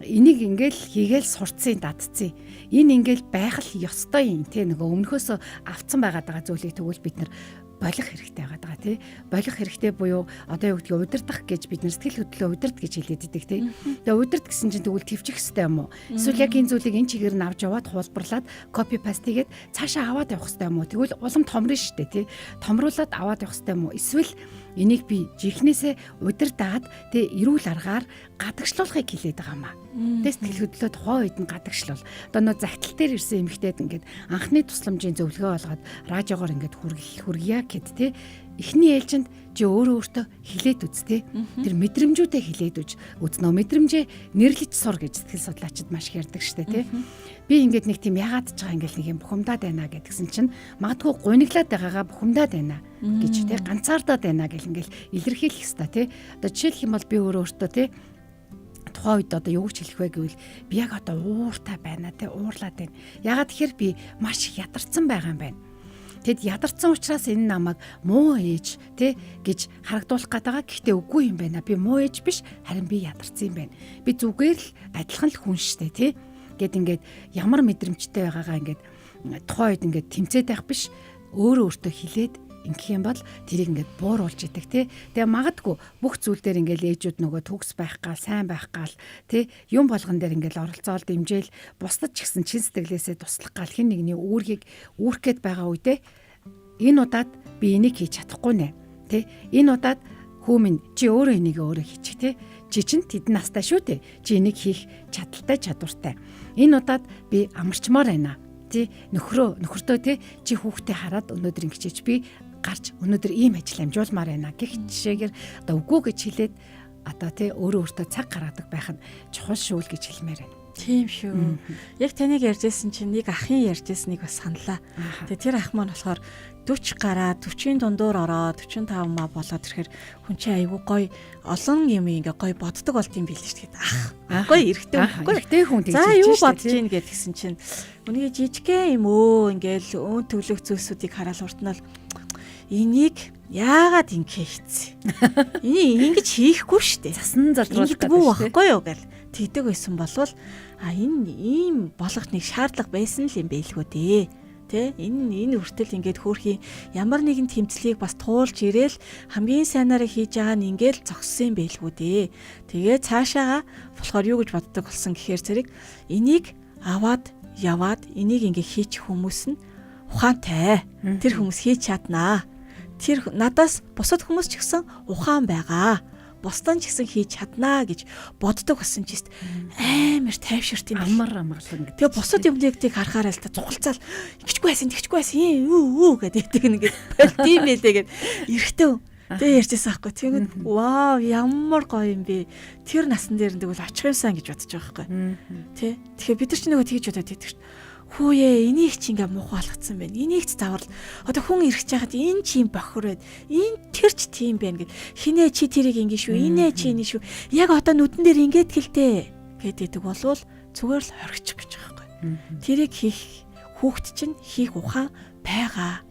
энийг ингээл хийгээл сурцсан, дадцсан. Энэ ингээл байх л ёстой юм тий нөгөө өмнөхөөсөө авцсан байгаад байгаа зүйлийг тэгвэл бид нар болох хэрэгтэй байгаа даа тий. Болох хэрэгтэй буюу одоо юу гэдгийг удирдах гэж бид нар сэтгэл хөдлөлөө удирд гэж хэлээд идэг тий. Тэгээ удирд гэсэн чинь тэгвэл төвчих хэрэгтэй юм уу? Эсвэл яг энэ зүйлийг энэ чигээр нь авч яваад хуулбарлаад копи паст хийгээд цаашаа аваад явах хэрэгтэй юм уу? Тэгвэл улам томрно шүү дээ тий. Томруулаад аваад явах хэрэгтэй юм уу? Эсвэл энийг би жинхнээсээ удирдаад тий эрүүл аргаар гадагшлуулахыг хэлээд байгаа юм аа. Тэгээ сэтгэл хөдлөлөө тухайн үед нь гадагшлуул. Одоо нөө загтал дээр ирсэн эмэгтэйд ингээд анхны тусламжийн зөвлөгөө олгоод радиогоор ингээд хүргье гэд тий. Эхний ээлжинд чи өөрөө өөртөө хилээд үз тий. Тэр мэдрэмжүүдээ хилээд үз. Үзнэ мэдрэмжээ нэрлэж сур гэж сэтгэл судлаачид маш их ярьдаг штэ тий. Би ингээд нэг тийм яагаад ч байгаа ингээд нэг юм бухимдаад байна гэдгсэн чинь магадгүй гуниглаад байгаагаа бухимдаад байна гэж тий, ганцаардаад байна гэл ингээд илэрхийлэх хэвээр тий. Одоо жишээлх юм бол би өөрөө өөртөө тий тухайн үед одоо юу ч хэлэх вэ гэвэл би яг одоо ууртай байна те, уурлаад байна. Ягаад тэгэхээр би маш их ядарсан байгаа юм байна. Тэд ядарсан учраас энэ намайг муу ээж те гэж харагдуулах гээд байгаа. Гэхдээ үгүй юм байна. Би муу ээж биш, харин би ядарсан юм байна. Би зүгээр л адилхан л хүн штэ те. Гэт ингээд ямар мэдрэмжтэй байгаагаа ингээд тухайн үед ингээд тэмцээд байх биш, өөрөө өөртөө хилээд Ингэх юм бол тэрийг ингээд бууруулж идэг тий. Тэгээ магадгүй бүх зүйл дээр ингээд ээжүүд нөгөө төгс байх гал, сайн байх гал тий. Юм болгон дээр ингээд оролцоол дэмжээл бусдад ч гэсэн чин сэтгэлээсээ туслах гал хин нэгний үүргийг үүрх гээд байгаа үедээ энэ удаад би энийг хийж чадахгүй нэ тий. Энэ удаад хүү минь чи өөрөө энийг өөрөө хийчих тий. Чи чинь тэдэн настай шүү дээ. Чи энийг хийх чадaltaй чадвартай. Энэ удаад би амарчмаар байна. Тий нөхрөө нөхөртөө тий чи хүүхдээ хараад өнөөдөр ингэчээч би гарч өнөөдөр ийм ажил амжуулмаар байна гэх жишээгээр одоо үгүй гэж хэлээд одоо тий өөрөө өөртөө цаг гаргадаг байх нь чухал шүү л гэж хэлмээр байна. Тийм шүү. Яг таныг ярьжсэн чинь нэг ахын ярьжсэнийг бас саналаа. Тэгээ тэр ах маань болохоор 40 гараад 40-ийн дундуур ороод 45 маа болоод ирэхээр хүн чинь айгүй гоё олон юм ингээ гоё боддог болт юм билээ шүү дээ. Ах гоё эрэгтэй байхгүй. Эрэгтэй хүн тэгж. За юу бодож ийн гэд гисэн чинь үнийг жижигхэн юм өө ингээл өөн төвлөх зүйлсүүдийг хараад уртнал энийг яагаад ингэ хийцээ? Энийг ингэж хийхгүй шүү дээ. Засан зарлуулах гэдэг байхгүй юу гэл тэгдэг байсан болвол а энэ ийм болгох нэг шаардлага байсан л юм байлгүй дээ. Тэ энэ энэ хүртэл ингээд хөөрхийн ямар нэгэн тэмцлийг бас туулж ирээл хамгийн сайнаараа хийж байгаа нь ингээл зогссон юм байлгүй дээ. Тэгээ цаашаага болохоор юу гэж боддог болсон гэхээр зэрэг энийг аваад яваад энийг ингээ хийчих хүмүүс нь ухаантай. Тэр хүмүүс хийж чаднаа. Тэр надаас бусад хүмүүс ч гэсэн ухаан байгаа бусдын ч гэсэн хийж чаднаа гэж боддог болсон ч амар тайвширт юм. Амар амгалан гэдэг. Тэгээ бусад юмныг тийг харахаар л та цугалцаал ингэчгүй байсан тэгчгүй байсан үү үү гэдэг ингээд болт юм байлээ гэд эрэхтэн Тэгээ ярьжсэн аахгүй. Тэгээд вау ямар гоё юм бэ. Тэр насан дээр нэг бол очих юмсан гэж бодож байгаа байхгүй. Тэ. Тэгэхээр бид нар ч нөгөө тэгж бодоод байдаг шүү. Хүүе энийг чи ингээ муухай болгоцсон байна. Энийг ч заварл. Одоо хүн ирэх жахад энэ чи юм бохор байд. Энэ тэр ч тийм байна гэд. Хинээ чи тэрийг ингэ шүү. Инээ чи энэ шүү. Яг одоо нүдэн дээр ингээд гэлтэй гэдэг болвол зүгээр л хоригчих гэж байгаа байхгүй. Тэрийг хийх хүүхд чинь хийх ухаан байгаа.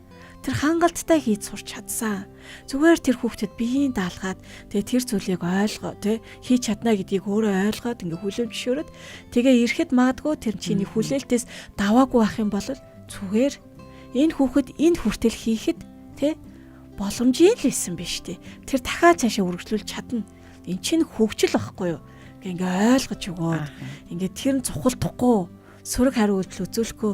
Тэр хангалттай хийж сурч чадсан. Зүгээр тэр хүүхдэд биеийн даалгаад тэгээ тэр зүйлийг ойлгоо тий хийж чадна гэдгийг өөрөө ойлгоод ингээ хүлээн зөвшөөрөөд тэгээ ирэхэд магадгүй тэр чиний хүлээлтээс даваагүй байх юм бол зүгээр энэ хүүхэд энэ хүртэл хийхэд тий боломжийн л байсан биш тий. Тэр дахиад цаашаа үргэлжлүүлж чадна. Эн чинь хөгжил байхгүй юу? Ингээ ойлгож өгөөд ингээ тэр нь цухалдахгүй сөрөг хариу үйлдэл үзүүлэхгүй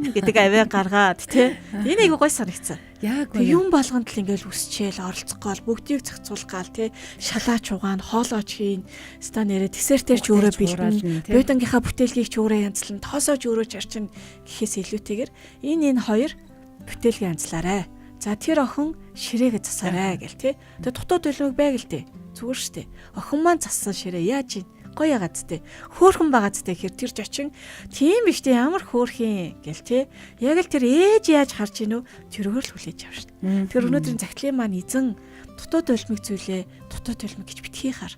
гэдэг авиа гаргаад тий. Энэ айгу гой санагцсан. Яг үнэ. Юм болгонд л ингээл үсчээл оролцох гол бүгдийг зохицуулах гал тий. Шалаач угаан, хоолооч хийн. Ста нэрэ десертээр ч өөрөө бэлдэн. Буудангийнхаа бүтээлгийг ч өөрөө янзлан, тоосоо ч өөрөө чарчин гэхээс илүүтэйгээр энэ хоёр бүтээлгээ янзлаарай. За тэр охин ширээгээ засаарай гэл тий. Тэгээ дутуу төлөвөг байг л тий. Зүгээр штэ. Охин маань зассан ширээ яаж юм? Гоё ягаад тээ. Хөөхөн байгаа тээ гэхэр тэр жочин тийм биш тээ ямар хөөхин гэл те. Яг л тэр ээж яаж харж гинүү тэрөөр л хүлээж авш штэ. Тэр өнөөдрийн загтлын маань эзэн дутуу төлмөг зүйлээ дутуу төлмөг гэж битгий хар.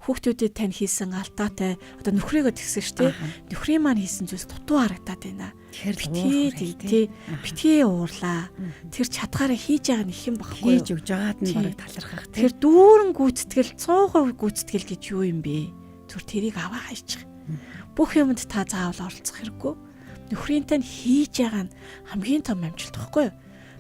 Хүүхдүүдэд тань хийсэн алдаатай одоо нөхрийгөө тэгсэн шүү дээ. Нөхрийн маань хийсэн зүйлс дутуу харагдаад байна. Битгий тий битгий уурлаа. Тэр чадгаараа хийж байгаа нь их юм баггүй юу? Хийж өгж байгаад нь бараг талархах тий. Тэр дүүрэн гүйцэтгэл 100% гүйцэтгэл гэж юу юм бэ? Зүр тэрийг аваа хайчих. Бүх юмд та заавал оролцох хэрэггүй. Нөхрийнтэй нь хийж байгаа нь хамгийн том амжилт баггүй юу?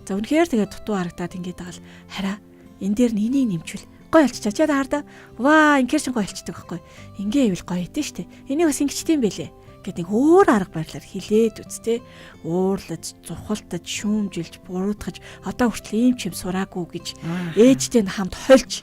За үнэхээр тэгээд дутуу харагдаад ингээд байгаа л хараа энэ дээр нь энийг нэмчвэл гой болчихчаа. Чи хардаа. Ваа ингээр чинь гой болчдөг байхгүй. Ингээ ивэл гоё идэв штэ. Энийг бас ингэчтэй юм бэлээ гэд нэг өөр арга барилаар хилээд үз тэ. Уурлаж, зухалтаж, шүүмжилж, буруутгаж одоо хүртэл ийм ч юм сураагүй гэж ээжтэй нь хамт хольж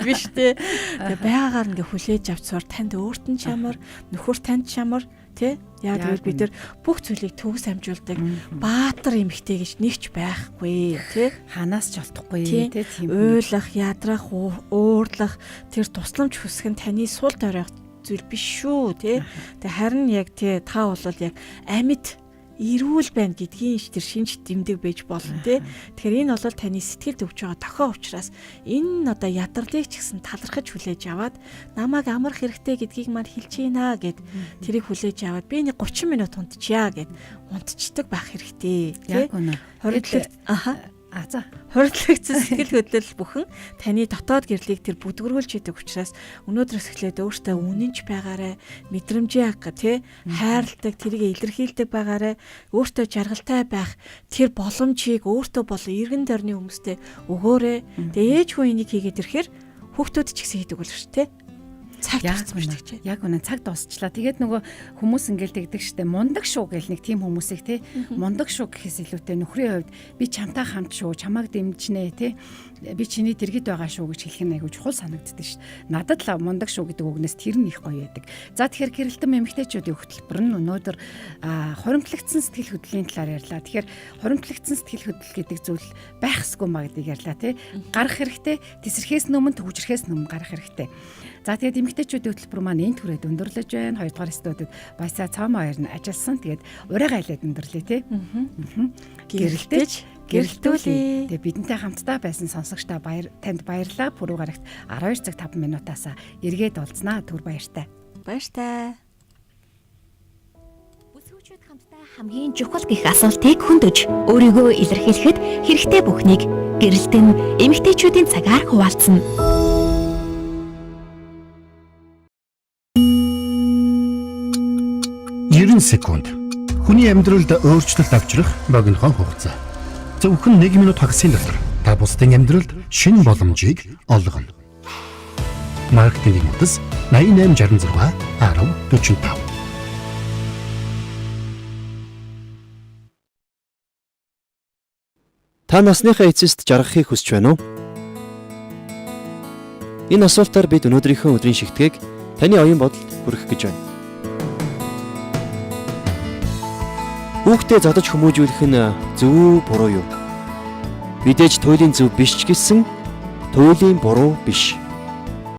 биш тэ. Тэгээ байгаагаар ингээ хүлээж авч сур танд өөрт нь чамар, нөхөр танд чамар тэ. Яг тэгвэл бид нар бүх зүйлийг төгс амжуулдаг баатар эмхтэй гэж нэгч байхгүй тий. Ханаас ч олдохгүй тий. Тийм. Уйлах, ядрах, уурлах тэр тусламж хүсэх нь таны сул дорой зүйл биш шүү тий. Тэгээ харин яг тий та бол яг амьд эрүүл байна гэдгийн тэр шинж тэмдэг байж болно тий. Тэгэхээр энэ бол таны сэтгэлд өгч байгаа тохио учраас энэ одоо ядарлыг ч гэсэн талархаж хүлээж аваад намайг амрах хэрэгтэй гэдгийг маань хэлж байна гэд тэрийг хүлээж аваад би нэг 30 минут унтчаа гэд унтчдаг байх хэрэгтэй тий. Яг үнэ. 27 аха. А за. Хуримтлагдсан сэтгэл хөдлөл бүхэн таны дотоод гэрлийг тэр бүдгэрүүлж идэг учраас өнөөдрөөс эхлээд өөртөө үнэнч байгаарэ, мэдрэмжээ тий хайрладаг, тэрийг илэрхийлдэг байгаарэ, өөртөө жаргалтай байх тэр боломжийг өөртөө болон эргэн тойрны хүмүүстэй өгөөрэй. Тэгээ ээж хүн энийг хийгээд ирэхээр хүүхдүүд ч гэсэн хийдэг болно шүү тий. Цаг дууссан байна гэж. Яг үнэн, цаг дуусчлаа. Тэгээд нөгөө хүмүүс ингээл тэгдэг штэ, мундаг шүү гэл нэг тийм хүмүүсийг те, мундаг шүү гэхээс илүүтэй нөхрийн хувьд би чамтай хамт шүү, чамайг дэмжинэ те, би чиний дэргэд байгаа шүү гэж хэлэх нь айгүй чухал санагддаг штэ. Надад л мундаг шүү гэдэг үгнээс тэр нь их гоё байдаг. За, тэгэхээр гэрэлтэн эмэгтэйчүүдийн хөтөлбөр нь өнөөдөр хуримтлагдсан сэтгэл хөдлөлийн талаар ярьлаа. Тэгэхээр хуримтлагдсан сэтгэл хөдлөл гэдэг зүйл байх ёсгүй маа гэдгийг ярьлаа те. Гарах хэрэгтэй, тесрэхээс өмнө, түгжрэхээс өмнө гарах хэрэгтэй. За, тэгээд эмэгтэйчүүдийн хөтөлбөр маань энэ түрээд өндөрлөж байна. Хоёрдугаар студид Баясаа Цоомоо хоёр нь ажилласан. Тэгээд урайгаа хайлаад өндөрлөе те. Гэрэлтэж гэрэлтүүлье. Тэгээд бидэнтэй хамтдаа байсан сонсогчдаа баяр танд баярлалаа. Пүрэв гарагт 12 цаг 5 минутаас эргээд уулзнаа. Түр баяртай. Баяртай. Бүсгүүчүүд хамтдаа хамгийн чухал гэх асуултыг хөндөж, өөрийгөө илэрхийлэхэд хэрэгтэй бүхнийг гэрэлтэн эмэгтэйчүүдийн цагаар хуваалцна. 90 секунд. Хүний амьдралд өөрчлөлт авчрах богинохон хугацаа. Зөвхөн 1 минут хагасын дотор та бусдын амьдралд шинэ боломжийг олгоно. Маркетингийн утас 88 66 10 45. Та насныхаа эцэст жаргахыг хүсэж байна уу? Энэ асуултаар бид өнөөдрийнхөө өдрийн шигтгийг таны оюун бодолд хүргэх гэж байна. Хүүхдээ зодож хүмүүжүүлэх нь зөв үү, буруу юу? Мэдээж туйлын зөв биш ч гэсэн туйлын буруу биш.